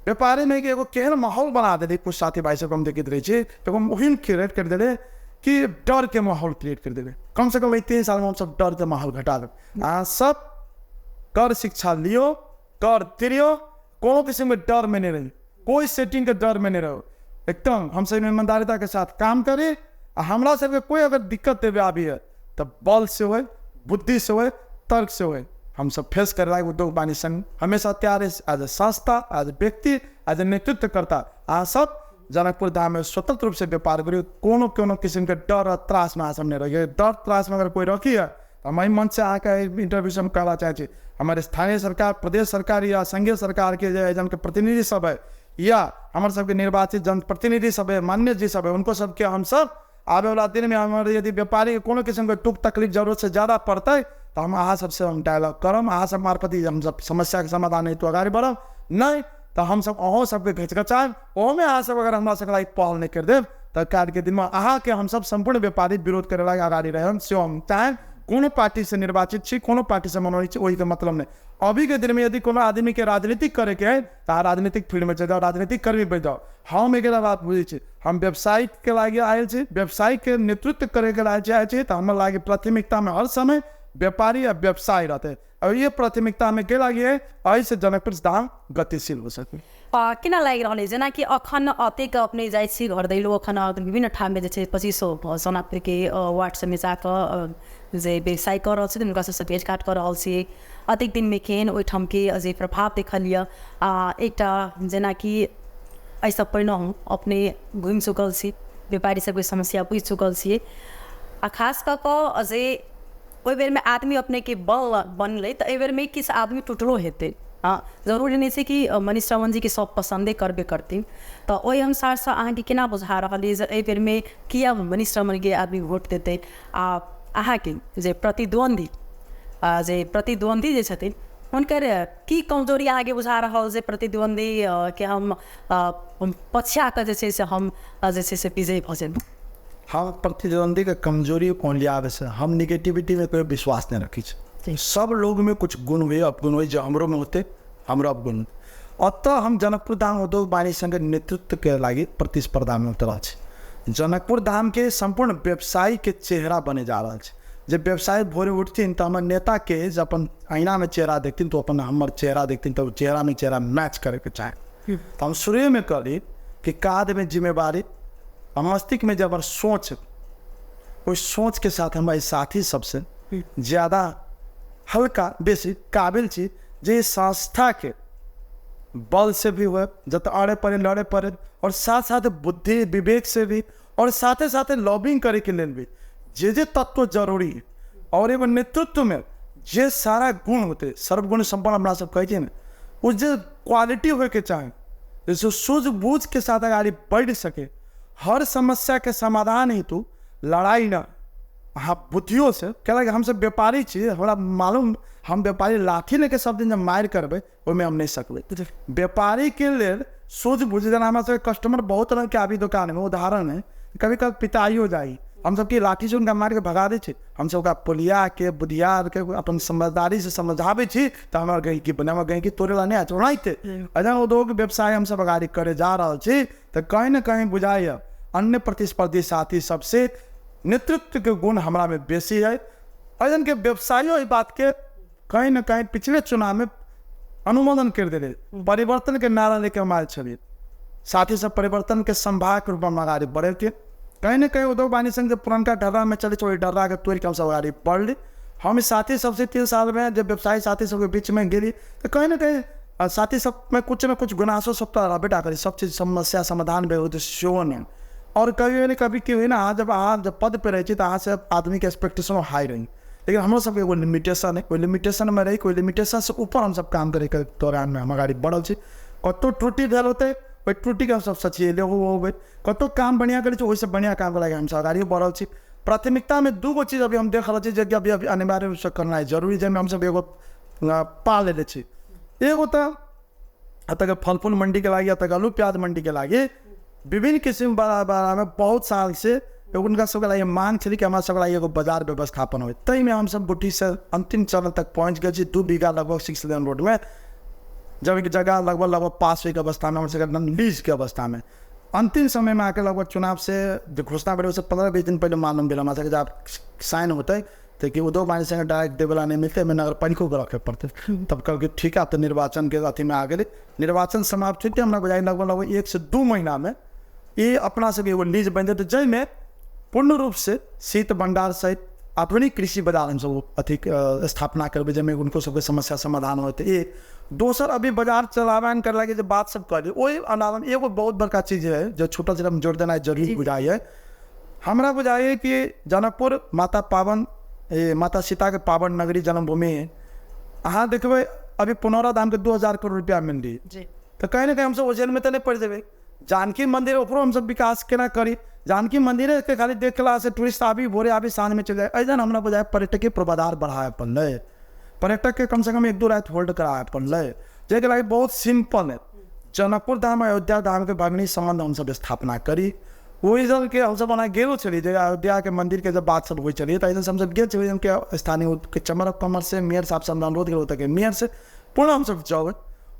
व्यापारी नहीं कि एगो केहन माहौल बना देले, कुछ साथी भाई सब हम देखैत रहै छी एगो मुहिम क्रिएट कर देले कि डर के माहौल क्रिएट कर देले। कम से कम 3 साल में हम सब डर के माहौल घटा देब। अहाँ सब कर शिक्षा लियो, कर तिरियो, कोनो किस्म के डर में नहीं रही, कोई सेटिंग के डर में नहीं रहो, एकदम हम सब ईमानदारिता के साथ काम करी। आ हमरा सबके कोई अगर दिक्कत देवे आबी है तो बल से होए, बुद्धि से होए, तर्क से होए, हम सब फेस करे लायक उद्योग वाणिज्य संघ हमेशा तैयार है। एज ए संस्था, एज ए व्यक्ति, एज ए नेतृत्वकर्ता अहाँ सब जनकपुर धाम में स्वतंत्र रूप से व्यापार करियो। कोनो कोनो किस्म के डर और त्रास में अहाँ सब नहीं रहिए। डर त्रास में अगर कोई रखी है तो हम मन से अहाँके इंटरव्यू से हम कहना चाहै छी, हमारे स्थानीय सरकार, प्रदेश सरकार या संघीय सरकार के जे जन के प्रतिनिधि सब है या हमारे सबके निर्वाचित जनप्रतिनिधि सब है, मान्य जी सब है, उनको सबके हम सब आबे वाला दिन में हमारे यदि व्यापारी के कोनो किस्म के टूक तकलीफ जरूरत से ज़्यादा पड़तै तो हम अहाँ सबसे हम डायलॉग करब, अहाँ सब मार्फत हम सब समस्या के समाधान हेतु अगाडि बढ़ब। नहीं तो हम सब अहूँ सबके घचघचाएब, ओहोमे अहाँ सब अगर हमरा सबके लागि पहल नहीं कर देब तऽ काल्हिके दिनमे अहाँके हमसब सम्पूर्ण व्यापारी विरोध करे लागि अगाडि रहब। से हम चाहेब कोनो पार्टी से निर्वाचित छी, कोनो पार्टी से मनोनीत छी, ओहिके मतलब नहीं। अभी के दिन में यदि कोनो आदमी के राजनीतिक करे के है तो राजनीतिक फील्ड में चलि जाओ, राजनीतिक कर्मी बनि जाओ। हम एक बात बुझै छी, हम व्यवसायिक के लागि आयल छी, व्यवसायिक के नेतृत्व करे के लागि आयल छी, तऽ हमर लागि प्राथमिकता में हर समय व्यापारी आ व्यवसाय रहते और ये प्राथमिकता में के लागि है, एहिसँ जनकपुर धाम गतिशील हो सके। केना लागि रहल अछि जेनाकि अखन अतेक अपने जाइ छी घर दैलो, अखन विभिन्न ठाममे जे छै 2500 सोनापुरके वार्ड सबमे जाकऽ जे व्यवसाय कऽ रहल छथिन हुनका सबसँ भेटघाट कऽ रहल छी। अतेक दिनमे केहन ओहिठामके जे प्रभाव देखल यऽ? आ एकटा जेनाकि एहिसँ पहिनहुँ अपने घुमि चुकल छी, व्यापारी सबके समस्या बुझि चुकल छियै, आ खास कऽ कऽ जे ओहि बेरमे आदमी अपनेके बल बनलै तऽ एहि बेरमे किछु आदमी टुटलो हेतै। हँ, जरूरी नहि छै कि मनीष रमन जीके सब पसन्दे करबे करथिन, तऽ ओहि अनुसारसँ अहाँके केना बुझा रहल अइ जे एहि बेरमे किया मनीष रमनके आदमी वोट देतै? आ अहाँके जे प्रतिद्वन्द्वी जे छथिन हुनकर की कमजोरी अहाँके बुझा रहल जे प्रतिद्वन्द्वी के हम पछिया कऽ जे छै से हम जे छै से विजयी भऽ जायब? हम प्रतिद्वंदी के कमजोरी कोन लियाबे से हम निगेटिविटी में कोई विश्वास नहीं रखी छी। सब लोग में कुछ गुण हुए अवगुण हुए, जो हमरो में होते हमरो अवगुण। अतः हम जनकपुर धाम उद्योग वाणिज्य संघ नेतृत्व के लागि प्रतिस्पर्धा में उतरल छी। जनकपुर धाम के सम्पूर्ण व्यवसायी के चेहरा बने जा रहल छै। जब व्यवसाय भोरे उठथिन तो हमर नेता के जब अपन ऐना में चेहरा देखथिन तो अपन हमर चेहरा देखथिन तो चेहरा में चेहरा मैच करे के चाहे। तो हम शुरू में कहली कि काज में जिम्मेवारी मस्तिष्क में जब सोच, ओहि सोच के साथ हम साथी सबसे ज़्यादा हल्का बेसी काबिल छी जे संस्था के बल से भी हुए जब अड़े पड़े लड़े पड़े, और साथ साथ बुद्धि विवेक से भी, और साथे साथे लॉबिंग करे के लेल भी जे जे तत्व जरूरी है। और एगो नेतृत्व में जे सारा गुण होते सर्वगुण संपन्न हमरा सब कहै छियै ने, ओ जे क्वालिटी होए के चाही जैसे सूझबूझ के साथ अगाडि बढ़ि सके, हर समस्या के समाधान हेतु लड़ाई न अहाँ बुद्धियो से कैलाकि हमसब व्यापारी छी, हमरा मालूम हम व्यापारी लाठी लेके सब दिन जब मारि करबै ओहिमे हम नहि सकबै। व्यापारी के लेल सूझबूझ, जेना हमरा सबके कस्टमर बहुत रंग के आबी दुकान में, उदाहरण है कभी कभी पिताइयो जाइ हमसब की लाठी से हुनका मारि के भगा दै छी? हमसब ओकरा पोलिया के बुधिया के अपन समझदारी से समझाबै छी तऽ हमर गहिकी बने, हमर गहिकी तोड़े ला नहि आयल, ओनाहिते एहन उद्योग व्यवसाय हमसब अगाड़ी करे जा रहल छी। तऽ कहीं ने कहीं बुझाइए अन्य प्रतिस्पर्धी साथी सबसे नेतृत्व के गुण हमरा में बेसी है। एहन के व्यवसायियों ई बात के कहीं न कहीं पिछले चुनाव में अनुमोदन कर देले। परिवर्तन के नारा लेके हम आयल छलियै, साथी सब परिवर्तन के संभाग रूप में अगाड़ी बढ़ेलकै। कहीं न कहीं उद्योग वाणिज्य संघ जे पुरनका डर्रा में चलै छै, ओहि डर्रा के तोड़ि के हमसब अगाड़ी बढ़ली। हम साथी सबसे 3 साल में जब व्यवसायी साथी सबके बीच में गेली तऽ कहीं न कहीं साथी सब में कुछ न कुछ गुनासो सब तऽ रहबे टा करी, सब चीज समस्या समाधान भेल तऽ सेहो नहि। और कभी न कभी की होइ ने, अहाँ जब पद पे रहै छी तऽ अहाँ से आदमी के एक्सपेक्टेशनो हाई रही, लेकिन हमरो सबके एगो लिमिटेशन है, ओहि लिमिटेशन में रही, ओहि लिमिटेशन से ऊपर हमसब काम करैके दौरान में हम अगाड़ी बढ़ल छी। कतहु त्रुटि भेल होतै, ओहि त्रुटिके हमसब सचिएले होबै, कतहु काम बढ़िआँ करै छी ओहिसँ बढ़िआँ काम करै हमसब अगाड़ियो बढ़ल छी। प्राथमिकतामे 2 गो चीज अभी हम देख रहल छी जेकि अभी अभी अनिवार्य रूपसँ करनाइ जरूरी, जाहिमे हमसब एगो पा लेले छी। एगो तऽ एतऽके फल फूल मण्डीके लागि, एतऽके आलू प्याज मण्डीके लागि विभिन्न किसिम बारामे बहुत साल से एगो हुनका सबके लागि मांग छलै कि हमरा सबके लागि एगो बाजार व्यवस्थापन होइ। ताहिमे हमसब गुट्ठीसँ अन्तिम चरण तक पहुँच गेल छी। 2 बीघा लगभग 6 लेन रोडमे जब एक जगह लगभग लगभग पास होइके अवस्थामे हमर सबके एकदम लीजके अवस्थामे अन्तिम समयमे आके लगभग चुनाव से जे घोषणा भेलै ओहिसँ 15-20 दिन पहिले मालूम भेल हमरा सबके जब साइन होतै तऽ कि उद्योग वाणिज्य संघ डायरेक्ट देवला नहि मिलतै, एहिमे नगरपालिकोके रखै पड़तै। तब कहलकै ठीक है, तऽ निर्वाचनके अथीमे आ गेलै। निर्वाचन समाप्त होइते हमरा बुझाइ लगभग लगभग 1 से 2 महीनामे ई अपना सबके एगो लीज बनि जेतै, जाहिमे पूर्ण रूपसँ शीत भण्डार सहित आधुनिक कृषि बाजार हमसब अथी स्थापना करबै, जाहिमे हुनको सबके समस्या समाधान होतै। एक दोसर अभी बाजार चलाबैन करे लागि जे बात सब कहली, ओहि अलावा एगो बहुत बड़का चीज है जो छोटा छोटा जोड़ देनाइ जरूरी बुझाइए। हमरा बुझाइए कि जनकपुर माता पावन माता सीता के पावन नगरी जन्मभूमि है। अहाँ देखबै अभी पुनौरा धाम के 2000 करोड़ रुपया मिल रही, तऽ कहीं ना कहीं हमसब ओझेल में तऽ नहि पड़ि जेबै। जानकी मंदिर ओकरो हमसब विकास केना करी, जानकी मंदिरे के खाली देखला से टूरिस्ट आबी भोरे आबी साँझ में चलि जाए, एहिजन हमरा बुझाइ पर्यटकीय पूर्वाधार बढ़ाबे पड़लै, पर्यटक के कम से कम 1-2 राति होल्ड कराबे पड़लै, जाहिके लागि बहुत सिंपल है। जनकपुर धाम अयोध्या धाम के भगनी सम्बन्ध हमसब स्थापना करी। ओहि के हमसब ओना गेलो छलियै, जे अयोध्या के मंदिर के जब बात सब होइ छलियै तऽ एहिजन हमसब गेल छलियै, के स्थानीय के chamber of commerce Se mayor साहब से हमरा अनुरोध गेल, ओतऽके मेयर से पुनः हमसब जेबै,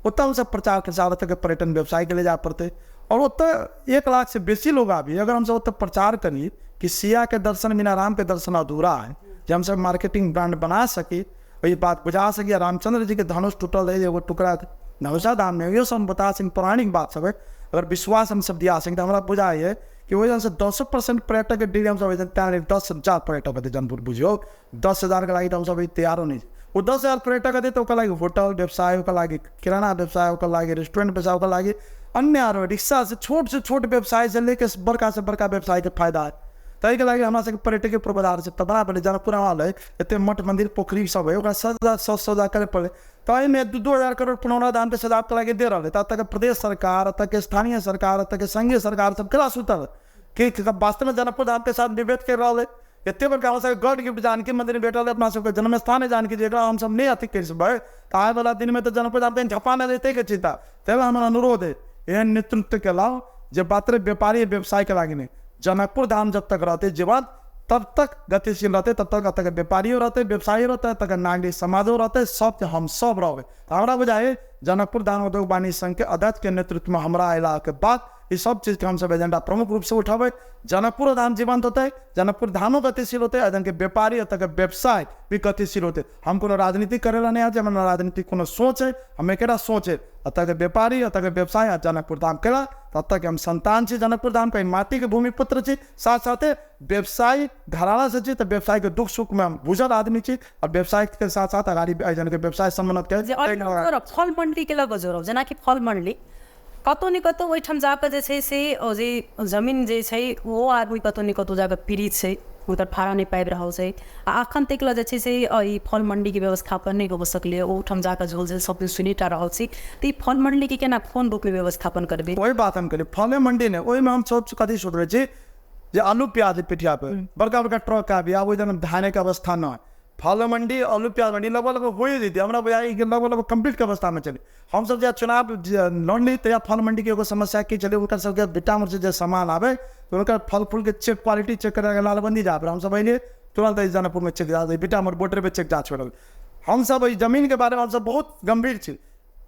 ओतऽ हमसब प्रचार प्रसार ओतऽके पर्यटन व्यवसायके ले जाय पड़तै। और ओतऽ 1 लाख से बेसी लोग आबी, अगर हमसब ओतऽ प्रचार करी कि सिया के दर्शन बिना राम के दर्शन अधूरा है, जे हमसब मार्केटिंग ब्रांड बना सकी, ओहि बात बुझा सकी। रामचंद्र जी के धनुष टूटल रहै एगो टुकड़ा धनुषा धाम में, इहो सब हम बता सकी, पौराणिक बात सब है। अगर विश्वास हमसब दिया सकी तऽ हमरा बुझाइए कि ओहि से 10% पर्यटक के डील हमसब तैयार, 10,000 पर्यटक हेतै जनपुर बुझियौ, 10,000 के लागि तऽ हमसब तैयारो नहि छी। ओ 10,000 पर्यटक हेतै तऽ ओकर लागि होटल व्यवसाय, ओकर लागि किराना व्यवसाय, ओकर लागि रेस्टोरेंट व्यवसाय, ओकर लागि अन्य आरो रिक्शा से छोट से छोट व्यवसाय से लेके बड़का से बड़का व्यवसाय के फायदा है। ताहिके लागि हमरा सबके पर्यटकीय पूर्वाधार से तऽ बड़ा पड़लै। जनकपुर है एते मठ मंदिर पोखरी सब है, ओकरा सजा सजा करे पड़लै, ताहिमे 2-2 हजार करोड़ पुनौरा धामके सजावट लागि दे रहल है। तऽ एतऽके प्रदेश सरकार, एतऽके स्थानीय सरकार, एतऽके संघीय सरकार सब केना सुतल कि वास्तवमे जनकपुर धामके साथ विभेद कर रहल है। एते बड़का हमरा सबके गॉड गिफ्ट जानकी मंदिर भेटल है, अपना सबके जन्म स्थान है जानकी, जेकरा हमसब नहि अथी करि सकबै तऽ आबे वाला दिनमे तऽ जनकपुर धाम कहीं झपा नहि जेतै के चिंता। ताहि हमर अनुरोध है एहन नेतृत्व के लाओ जे मात्र व्यापारी व्यवसाय के लागि नहि, जनकपुर धाम जब तक रहते जीवंत तब तक गतिशील रहते, तब तक एतऽ व्यापारियो रहते, व्यवसायी रहते, एतऽ नागरिक समाजो रहते, सब हम सब रहबै। तऽ हमरा बुझाइ जनकपुर धाम उद्योग वाणिज्य संघ के अध्यक्ष के नेतृत्व में हमरा अयलाके बाद ई सब चीजके हमसब एजेंडा प्रमुख रूप से उठेबै। जनकपुर धाम जीवंत होतै, जनकपुर धामो गतिशील होतै, एतऽके व्यापारी एतऽके व्यवसाय भी गतिशील होतै। हम कोनो राजनीति करै ला नहि आयल छी, हमरा राजनीतिक कोनो सोच है, हम एकेटा सोच है, एतऽके व्यापारी एतऽके व्यवसाय आ जनकपुर धाम केला तऽ एतऽके हम संतान छी, जनकपुर धाम के माटिके भूमिपुत्र छी, साथ साथे व्यवसाय घराना से छी, तऽ व्यवसाय के दुख सुख में हम बुझल आदमी छी और व्यवसाय के साथ साथ अगाडि एहिजनके व्यवसाय सम्बन्ध के फल मण्डली के लग जोड़ब, जेनाकि फल मण्डली कतौ ने कतौ ओहिठाम जाकऽ जे छै से जे जमीन जे छै ओ आदमी कतौ ने कतौ जाकऽ पीड़ित छै, हुनकर भाड़ा नहि पाबि रहल छै आ अखन तक लए जे छै से ई फल मण्डीके व्यवस्थापन नहि भऽ सकलै, ओहिठाम जाकऽ झोल झेल सब दिन सुनिटा रहल छी। तऽ ई फल मण्डलीके केना कोन रूपमे व्यवस्थापन करबै? ओहि बात हम कहलियै फले मण्डी नहि, ओहिमे हम सब कथी सोचै छी जे आलू प्याज पिठिया पे बड़का बड़का ट्रक आबि, आब ओहि दिन धानेके अवस्था नहि, फल मंडी, आलू प्याज मंडी लगभग लगभग हो जैते, हमरा बुझाइ कि लगभग लगभग कम्प्लीट के अवस्थामे चले। हमसब जब चुनाव लड़ली तहिया फल मंडी के एगो समस्या की छलै, हुनकर सबके बिटामर से जे सामान आबै तऽ हुनकर फल फूलके चेक क्वालिटी चेक करै लालबन्दी जाय पड़ै। हमसब अयलियै तुरंत जनकपुरमे चेक जाँच, बिटामर बॉर्डर पे चेक जाँच हो रहल। हमसब एहि जमीनके बारेमे हमसब बहुत गंभीर छी,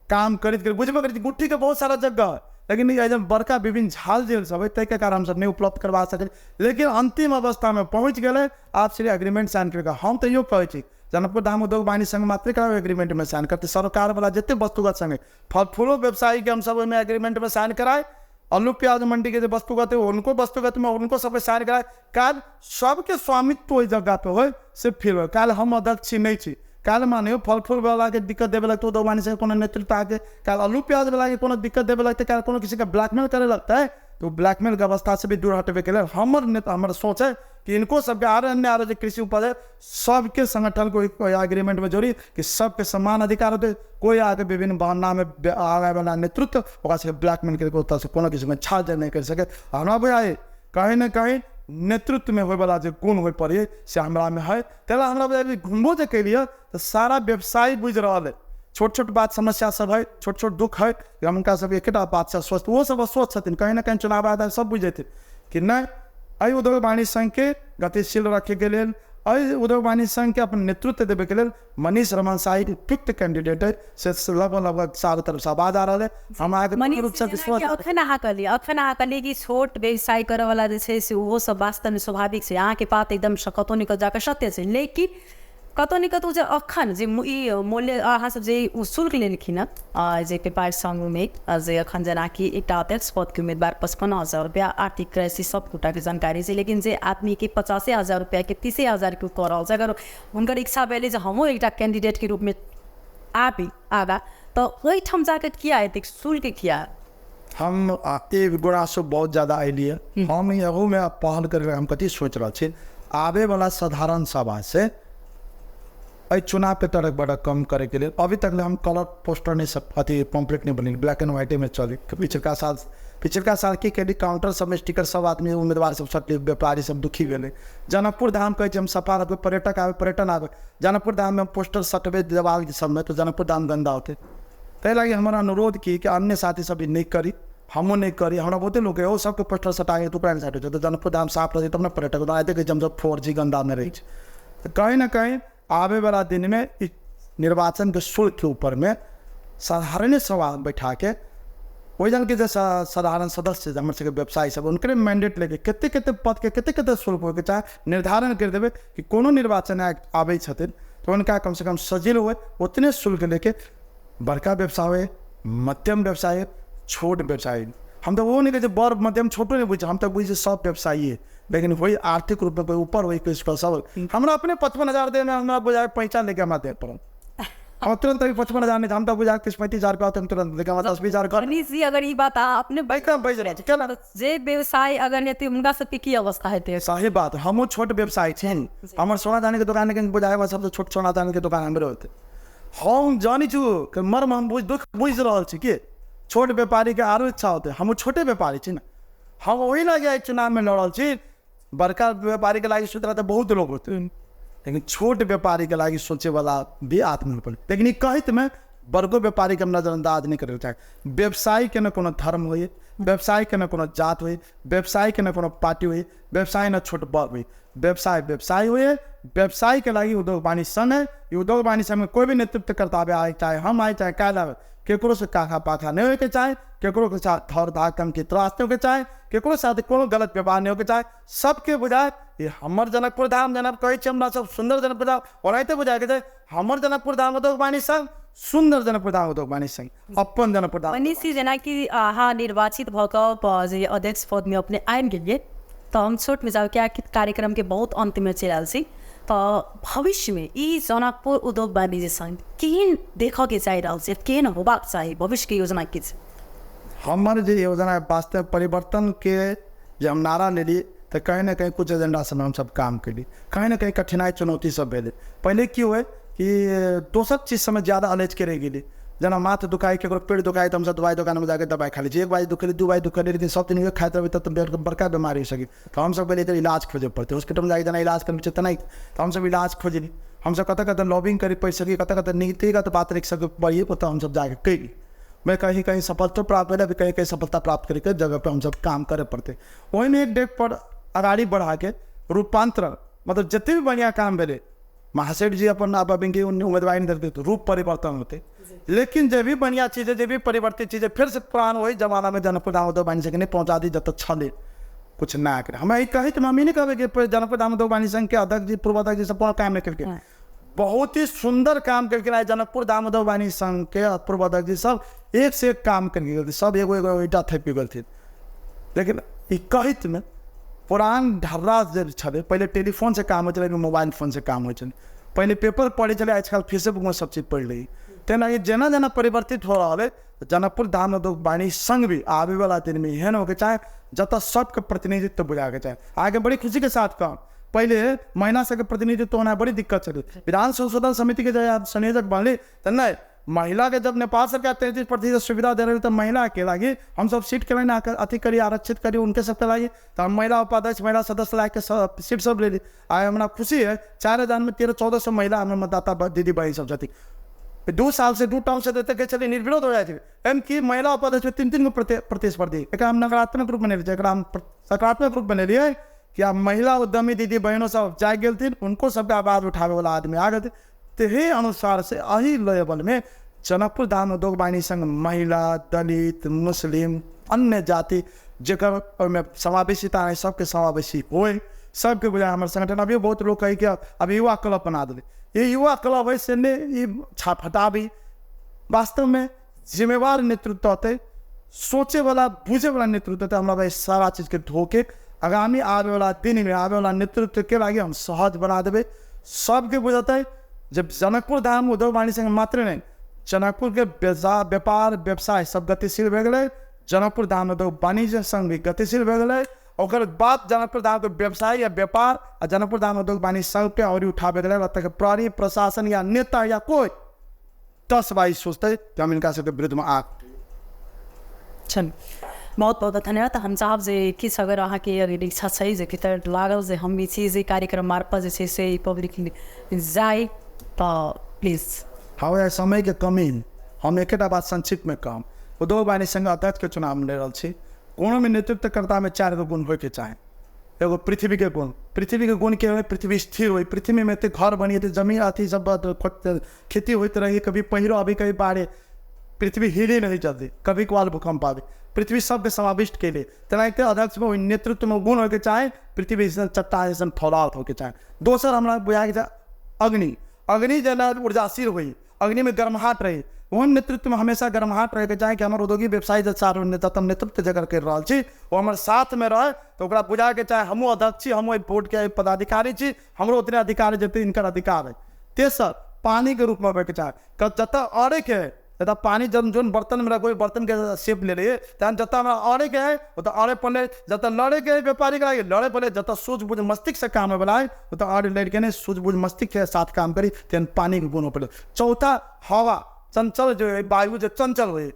काम करैत करैत बुझबे करै छी गुट्ठीके बहुत सारा जगह है, लेकिन एहि बड़का विभिन्न झाल जेल सब है ताहिके कारण हमसब नहि उपलब्ध करवा सकै। लेकिन अंतिम अवस्थामे पहुँच गेलै, आप श्री एग्रीमेंट साइन करके। हम तऽ इहो कहै छी जनकपुर धाम उद्योग वाणिज्य संघ मात्रे कराबै एग्रीमेंटमे साइन करतै, सरकार वाला जते वस्तुगत संगे फल फूलो व्यवसायीके हमसब ओहिमे एग्रीमेंटमे साइन कराए, आलू प्याज मंडी के जे वस्तुगत है उनको वस्तुगत में उनको सबके साइन कराए। काल्हि सबके स्वामित्व ओहि जगह पे होय से फील होय। काल्हि हम अध्यक्ष छी नहि छी, काल्हि मानियो फल फूल वाला के दिक्कत देवे लगतै उद्योग वाणिज्य कोनो नेतृत्व आके, काल्हि आलू प्याज वाला के कोनो दिक्कत देवे लगतै, काल्हि कोनो किसी के ब्लैकमेल करे लगतै तो ब्लैकमेल के अवस्था से भी दूर हटबे के लेल हमर नेता हमर सोच है कि इनको सबके आर अन्य आर जे कृषि उपज है सबके संगठन को एग्रीमेंट में जोड़ी कि सबके समान अधिकार होते, कोई आके विभिन्न बहाना में आगे वाला नेतृत्व ओकरा सबके ब्लैकमेल करके ओतऽ से कोनो किस्म के छाल नहि कर सके। हमरा बुझाइ कहीं न कहीं नेतृत्व में होयवला जे गुण होय पड़े से हमरा में है, ताहि हमरा बुझाइ घुमबो जे केलियै तऽ सारा व्यवसाय बुझि रहल है, छोट छोट बात समस्या सब है, छोट छोट दुख है, हम हुनका सब एकेटा बात से अस्वस्थ, ओहो सब अस्वस्थ छथिन। कहीं ना कहीं चुनाव आयल सब बुझि जेथिन कि नहि एहि उद्योग वाणिज्य संघ के गतिशील रखैके लेल, एहि उद्योग वाणिज्य संघ के अपन नेतृत्व देबे लेल मनीष रमन शाही उपयुक्त कैंडिडेट है, से लगभग लगभग चारू तरफ से आवाज आ रहा है। हम अहाँके रूप से विश्वास अखन अहाँ कहलियै, अखन अहाँ कहलियै कि छोट व्यवसाय करऽवला जे छै से ओहो सब वास्तवमे स्वाभाविक छै, अहाँके बात एकदम कतौ ने कतौ जाकऽ सत्य छै। लेकिन कतौ ने कतौ जे अखन जे ई मूल्य अहाँ सब जे शुल्क लेलखिन हँ जे व्यापार संघमे जे अखन जेनाकि एकटा अध्यक्ष पदके उम्मीदवार 55,000 रुपैआ, आर्थिक क्राइसिस सब गोटाके जानकारी छै, लेकिन जे आदमीके 50,000 रुपैआके 30,000 के कऽ रहल छै, अगर हुनकर इच्छा भेलै जे हमहूँ एकटा कैंडिडेटके रूपमे आबी आगाँ, तऽ ओहिठाम जाकऽ किया एतेक शुल्क किया? हम एक गोरासँ बहुत ज़्यादा अयलियै, हम एहूमे पहल करके हम कथी सोचि रहल छी, आबैवला साधारण सभा से एहि चुनावके तरक बड़क कम करैके लेल अभी तक ले हम कलर पोस्टर नहीं सब अथी पम्पलेट नहीं बनेली, ब्लैक एंड व्हाइटे में चली। पिछलका साल की केली काउंटर सबमे स्टिकर सब आदमी उम्मीदवार सब सटले, व्यापारी सब दुखी भेलै। जनकपुर धाम कहै छै हम सफा रखबै, पर्यटक आबै, पर्यटन आबै, जनकपुर धाममे हम पोस्टर सटबै देवाल सबमे तऽ जनकपुर धाम गन्दा होतै। ताहि लागि हमर अनुरोध की कि अन्य साथी सब भी नहि करी, हमहूँ नहि करी। हमरा बहुते लोक ओ सबके पोस्टर सटा तू ओकरा नहि सटै छै, तऽ जनकपुर धाम साफ रहतै तब ने पर्यटक आइ देखै छी हमसब 4G गन्दामे रहै छै। तऽ कहीं ने कहीं आबे वाला दिन में निर्वाचन के शुल्क के ऊपर में साधारण सवाल बैठा के ओहि जन के जे साधारण सदस्य हमर सबके व्यवसायी सब उनके मैंडेट लेके कते कते पद के कते कते शुल्क होइके चाहे निर्धारण कर देबै कि कोनो निर्वाचन आबै छथिन तऽ हुनका कम से कम सजिल हुए उतने शुल्क लेके बड़का व्यवसाय हुए, मध्यम व्यवसाय, छोट व्यवसाय। हम तऽ ओहो नहि कहै छी बड़ मध्यम छोटो नहि बुझै, हम तऽ बुझै छी सब व्यवसायी, लेकिन वही आर्थिक रूपमे कोई ऊपर होई कोई सब। हमरा अपने 55,000 देमे हमरा बुझाय पैसा लेके हमरा दे पड़ल, हम तुरंत अभी 55,000 नहीं, हम तो बुझा 30-35,000 रुपया हम तुरंत लेके हमरा 10-20,000 कर। मनीष जी अगर ई बात अहाँ अपने एकदम बैज रहल छी केना जे व्यवसाय अगर हेतै हुनका सबके की अवस्था हेतै? सही बात, हमहूँ छोट व्यवसाय छी, हमर सोना चानी के दोकान लेकिन बुझाय सबसँ छोट सोना चानी के दोकान हमरे होतै। हम जानै छु कि मर्म हम दुख बुझि रहल छी कि छोट व्यापारीके आरो इच्छा होतै, हमहूँ छोटे व्यापारी छी ने, हम ओहि लागि एहि चुनावमे लड़ल छी। बड़का व्यापारीके लागि सोचला तऽ बहुत लोग होतै, लेकिन छोट व्यापारीके लागि सोचैवला भी आदमी पड़ै। लेकिन ई कहैतमे बड़को व्यापारीके हम नजरअंदाज नहि करैके चाही। व्यवसायके ने कोनो धर्म होइए, व्यवसायके ने कोनो जात होइए, व्यवसायके ने कोनो पार्टी होइए, व्यवसाय न छोट बड़ होइए, व्यवसाय व्यवसाय होइए। व्यवसायके लागि उद्योग वाणिज्य संघ है, ई उद्योग वाणिज्य संघमे कोई भी नेतृत्व करता आबै आए, चाहे हम आए चाहे काल्हि आबै, केकरो से काखा पाखा नहीं होइके चाही, केकरो के साथ धर धाक धमकी त्रास नहीं होइके चाही, केकरो साथ कोनो गलत व्यवहार नहीं होइके चाही। सबके बुझाए ये हमर जनकपुर धाम जेना कहै छी हमरा सब सुन्दर जनकपुर धाम, ओनाहिते बुझायके चाही हमर जनकपुर धाम उद्योग वाणिज्य संघ, सुन्दर जनकपुर धाम उद्योग वाणिज्य संघ, अपन जनकपुर धाम। मनीष जी जेनाकि अहाँ निर्वाचित भऽ कऽ जे अध्यक्ष पदमे अपने आबि गेलियै तऽ हम छोटमे जाउ कियाकि कार्यक्रमके बहुत अन्तमे चलि आयल छी, तऽ भविष्यमे ई जनकपुर उद्योग वाणिज्य संघ केहन देखऽके चाहि रहल छै, केहन होबाक चाही, भविष्यके योजना की छै? हमर जे योजना वास्तव परिवर्तनके जे हम नारा लेली तऽ कहीं ने कहीं कुछ एजेंडा सबमे हमसब काम केली, कहीं ने कहीं कठिनाइ चुनौती सब भेलै। पहिले की होइ कि दोसर चीज सबमे ज्यादा अलझि के रहि गेली, जेना माथ दुखाइ, ककरो पेट दुखाइ तऽ हमसब दवाइ दोकानमे जाके दवाइ खा लै छी। एक बार दुखेली, दू बार दुखेली, लेकिन सब दिन खाइत रहबै तब बड़का बीमारी हो सकी। तऽ हमसब कहलियै एकर इलाज खोजऽ पड़तै। हॉस्पिटलमे जाके जेना इलाज करबै छै तेनाही तऽ हमसब इलाज खोजली। हमसब कतऽ कतऽ लॉबिंग करी पड़ि सकी, कतऽ कतऽ नीतिगत बात रखि सकी बढ़िए, ओतऽ हमसब जाके कैली। मैं कहीं कहीं सफलता प्राप्त भेल, अभी कहीं कहीं सफलता प्राप्त करैके जगह पे हमसब काम करऽ पड़तै। ओहिमे एक डेग पर अगाड़ी बढ़ाके रूपान्तरण, मतलब जते भी बढ़िआँ काम भेलै, महासेठ जी अपन आब अभी उम्मीदवारी नहि देलकै, रूप परिवर्तन होतै, लेकिन जे भी बढ़िआँ चीज है, जे भी परिवर्तित चीज है, फिर से पुरान वही जमानामे जनकपुर धाम उद्योग वाणिज्य संघ नहि पहुँचा दी जतऽ छलै कुछ नया करे। हमरा ई कहैत हम ई नहि कहबै कि जनकपुर धाम उद्योग वाणिज्य संघ के अध्यक्ष जी, पूर्व अध्यक्ष जी सब कोनो काम नहि केलकै। बहुत ही सुंदर काम केलखिन। आइ जनकपुर धाम उद्योग वाणिज्य संघ के पूर्व अध्यक्ष जी सब एक से एक काम करके गेलथिन, सब एगो एगो ईंटा थपि गेलथिन। लेकिन ई कहैत मे पुरान ढर्रा जे छलै, पहिले टेलीफोन से काम होइ छलै, मोबाइल फोन से काम होइ छलै, पहिले पेपर पढ़ै छलै, आजकल फेसबुकमे सब चीज पढ़ि लै। तेना जेना जेना परिवर्तित हो रहल है, जनकपुर धाम उद्योग वाणिज्य संघ भी आबे वाला दिन में एहन होके चाहे जतऽ सबके प्रतिनिधित्व बुझाके चाहे। आगे बड़ी खुशी के साथ कहब, पहिले महिला सबके प्रतिनिधित्व होना बड़ी दिक्कत छलै। विधान संशोधन समिति के जब संयोजक बनली तऽ नहि, महिला के जब नेपाल सरकार 33% सुविधा दे रही तऽ महिला के लागि हम सब सीट के लाइन अथी करी, आरक्षित करी उनके सबके लागि, तऽ हम महिला उपाध्यक्ष, महिला सदस्य लायक के सीट सब लेली। आइ हमरा खुशी है 4000 में 1300-1400 महिला हमर मतदाता दीदी बहिन सब छथिन। 2 साल से 2 टर्म से देते छलै, निर्विरोध हो जाइ छै। एम की महिला उपाध्यक्ष में 3-3 गो प्रतिस्पर्धी। एकरा हम नकारात्मक रूप में नहि, एकरा हम सकारात्मक रूप में लेलियै कि आब महिला उद्यमी दीदी बहनों सब जागि गेलथिन, उनको सबके आवाज उठाबै वाला आदमी आ गेलथिन। तही अनुसार से एही लेवल में जनकपुर धाम उद्योग वाणिज्य संघ महिला, दलित, मुस्लिम, अन्य जाति जेकर ओहिमे समावेशिता है, सबके समावेशी होय, सबके बुझाय। हमर संगठन अभी बहुत लोग कहै कि अभी युवा क्लब बना देलै, ये युवा क्लब है से नहि, ई छाप हटाबी। वास्तव में जिम्मेवार नेतृत्व होतै, सोचे वाला बुझे वाला नेतृत्व होतै। हमरा भाई सारा चीज के धोके आगामी आबे वाला दिन में आबे वाला नेतृत्व के लागि हम सहज बना देबै। सबके बुझतै जब जनकपुर धाम उद्योग वाणिज्य संघ मात्र नहि, जनकपुर के व्यापार व्यवसाय सब गतिशील भए गेलै, जनकपुर धाम उद्योग वाणिज्य संघ भी गतिशील भए गेलै। ओकर बाद जनकपुर धाम के व्यवसाय या व्यापार आ जनकपुर धाम उद्योग वाणिज्य संघ के और उठाबे गेलै। तक प्रहरी प्रशासन या नेता या कोई 10 बाई सोचते कि हम इनका सबके विरुद्ध में आ चल। बहुत बहुत धन्यवाद। हम चाहब जे किछु अगर अहाँके अगर इच्छा छै जे भीतर लागल जे हम ई चीज ई कार्यक्रम मार्फत जे छै से पब्लिक जाय तऽ प्लीज। हाँ, समय के कमी, हम एकेटा बात संक्षिप्त में कहब। उद्योग वाणिज्य संघ अध्यक्ष के चुनाव में लड़ रहल छी। कोनो भी नेतृत्वकर्ता में 4 गो गुण होइके चाही। एगो पृथ्वी के गुण, पृथ्वी के गुण के होइ, पृथ्वी स्थिर होइ, पृथ्वी में एते घर बनी, एते जमीन अथी सब खेती होइत रही, कभी पहिरो अभी कभी बाढ़े, पृथ्वी हिले नहीं जल्दी, कभी कभार भूकंप आवे, पृथ्वी सबके समाविष्ट के लिए। तेनाहिते अध्यक्ष में ओहि नेतृत्व में गुण होइके चाही, पृथ्वी जैसन चट्टान जैसन फैलाव होइके चाही। दोसर हमरा बुझाइके चाही अग्नि, अग्नि जेना ऊर्जाशील होइ, अग्नि में गर्माहट रही, ओहन नेतृत्व में हमेशा गर्माहट रहैके चाही कि हमर उद्योगी व्यवसायी जे चारू नेता हम नेतृत्व जकर करि रहल छी ओ हमर साथमे रहै, तऽ ओकरा बुझाके चाही हमहूँ अध्यक्ष छी, हमहूँ एहि बोर्डके पदाधिकारी छी, हमरो उतने अधिकार जते इनकर अधिकार है। तेसर पानीके रूपमे होइके चाही, जतऽ अड़ैके है, जतऽ पानी जब जोन बर्तन में रखबै बर्तन के शेप ले रहिए, तहन जतऽ हमरा अड़ैके है ओतऽ अड़े पड़लै, जतऽ लड़ैके है व्यापारीके लागि लड़े पड़लै, जतऽ सूझबूझ मस्तिष्क से काम होइवला है ओतऽ अड़े लड़िके नहि, सूझबूझ मस्तिष्क के साथ काम करी, तहन पानीके गुण हो पड़लै। चौथा हवा चंचल जो है, वायु जो चंचल होइ,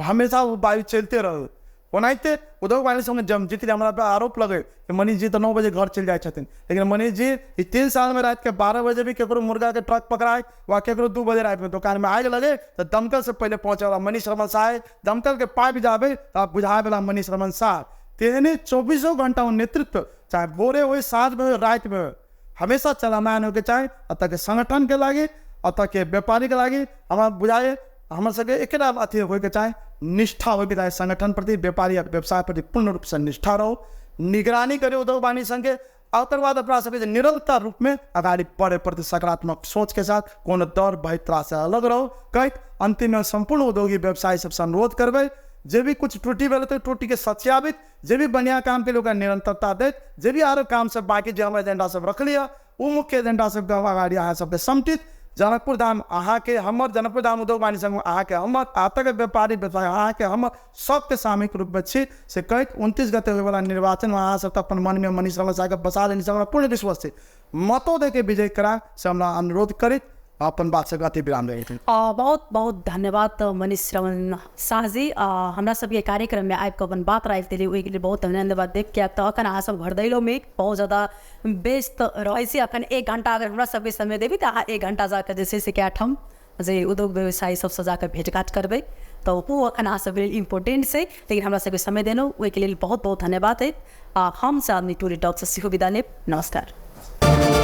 हमेशा वो वायु चलते रहे। ओनाहिते उद्योग वाणिज्य संघ जब जीतले हमरा पे आरोप लगे कि मनीष जी तो 9 बजे घर चलि जाइ छथिन, लेकिन मनीष जी ई 3 साल में रात के 12 बजे भी केकरो मुर्गा के ट्रक पकड़ाए वा केकरो 2 बजे रात में दुकान में आगि लगे तो दमकल से पहले पहुँचे वाला मनीष रमन साह, दमकल के पाइप जाबे तो आप बुझाए वाला मनीष रमन साह। तेहने 24 घंटा नेतृत्व चाहे भोरे हो, साँझ में हो, रात में हो, हमेशा चलामान होके चाहे। अतः के संगठन के लागि, अतः के व्यापारी के लागि हमरा बुझाए हमर सबके एकेटा अथी होइके चाही, निष्ठा होइके चाही संगठन प्रति, व्यापारी आ व्यवसाय प्रति पूर्ण रूपसँ निष्ठा रहो, निगरानी करी उद्योग वाणिज्य संघके, आ ओकर बाद अपना सबके जे निरंतर रूपमे अगाडि बढ़े प्रति सकारात्मक सोचके साथ कोनो डर भय त्रास से अलग रहो। कहैत अन्तिममे सम्पूर्ण उद्योगी व्यवसायी सबसँ अनुरोध करबै जे भी कुछ त्रुटि भेल तऽ त्रुटिके सच्याबित, जे भी बढ़िआँ काम के ओकरा निरंतरता दैत, जे भी आरो काम सब बाकी जे हमर एजेंडा सब रखलियै ओ मुख्य एजेंडा सबके अगाडि अहाँ सबके समटित जनकपुर धाम अहाँके हमर, जनकपुर धाम उद्योग वाणिज्य संघ अहाँके हमर, आ तक व्यापारी व्यवसाय अहाँके हमर, सबके सामूहिक रूपमे छी से कहैत 29 गते होइवला निर्वाचनमे अहाँ सब तऽ अपन मनमे मनीष रमन साहके बसा लेने छी, हमरा पूर्ण विश्वास छै, मतो दैके विजय करा से हमरा अनुरोध करैत अपन बात सबके अति विराम दै छी। बहुत बहुत धन्यवाद मनीष श्रवण शाहजी, हमरा सबके कार्यक्रममे आबि कऽ अपन बात राखि देलियै, ओहिके लेल बहुत धन्यवाद देब, किएक तऽ अखन अहाँ सब घरदैलोमे बहुत ज्यादा व्यस्त रहै छी। अखन 1 घण्टा अगर हमरा सबके समय देबै तऽ अहाँ 1 घण्टा जाकऽ जे छै से कए ठाम जे उद्योग व्यवसायी सबसँ जाकऽ भेँट घाँट करबै, तऽ ओ अखन अहाँ सबके लेल इम्पोर्टेंट छै, लेकिन हमरा सबके समय देलहुँ ओहिके लेल बहुत बहुत धन्यवाद अछि। आ हम चाँदनी टुडे टॉकसँ सेहो विदा लेब। नमस्कार।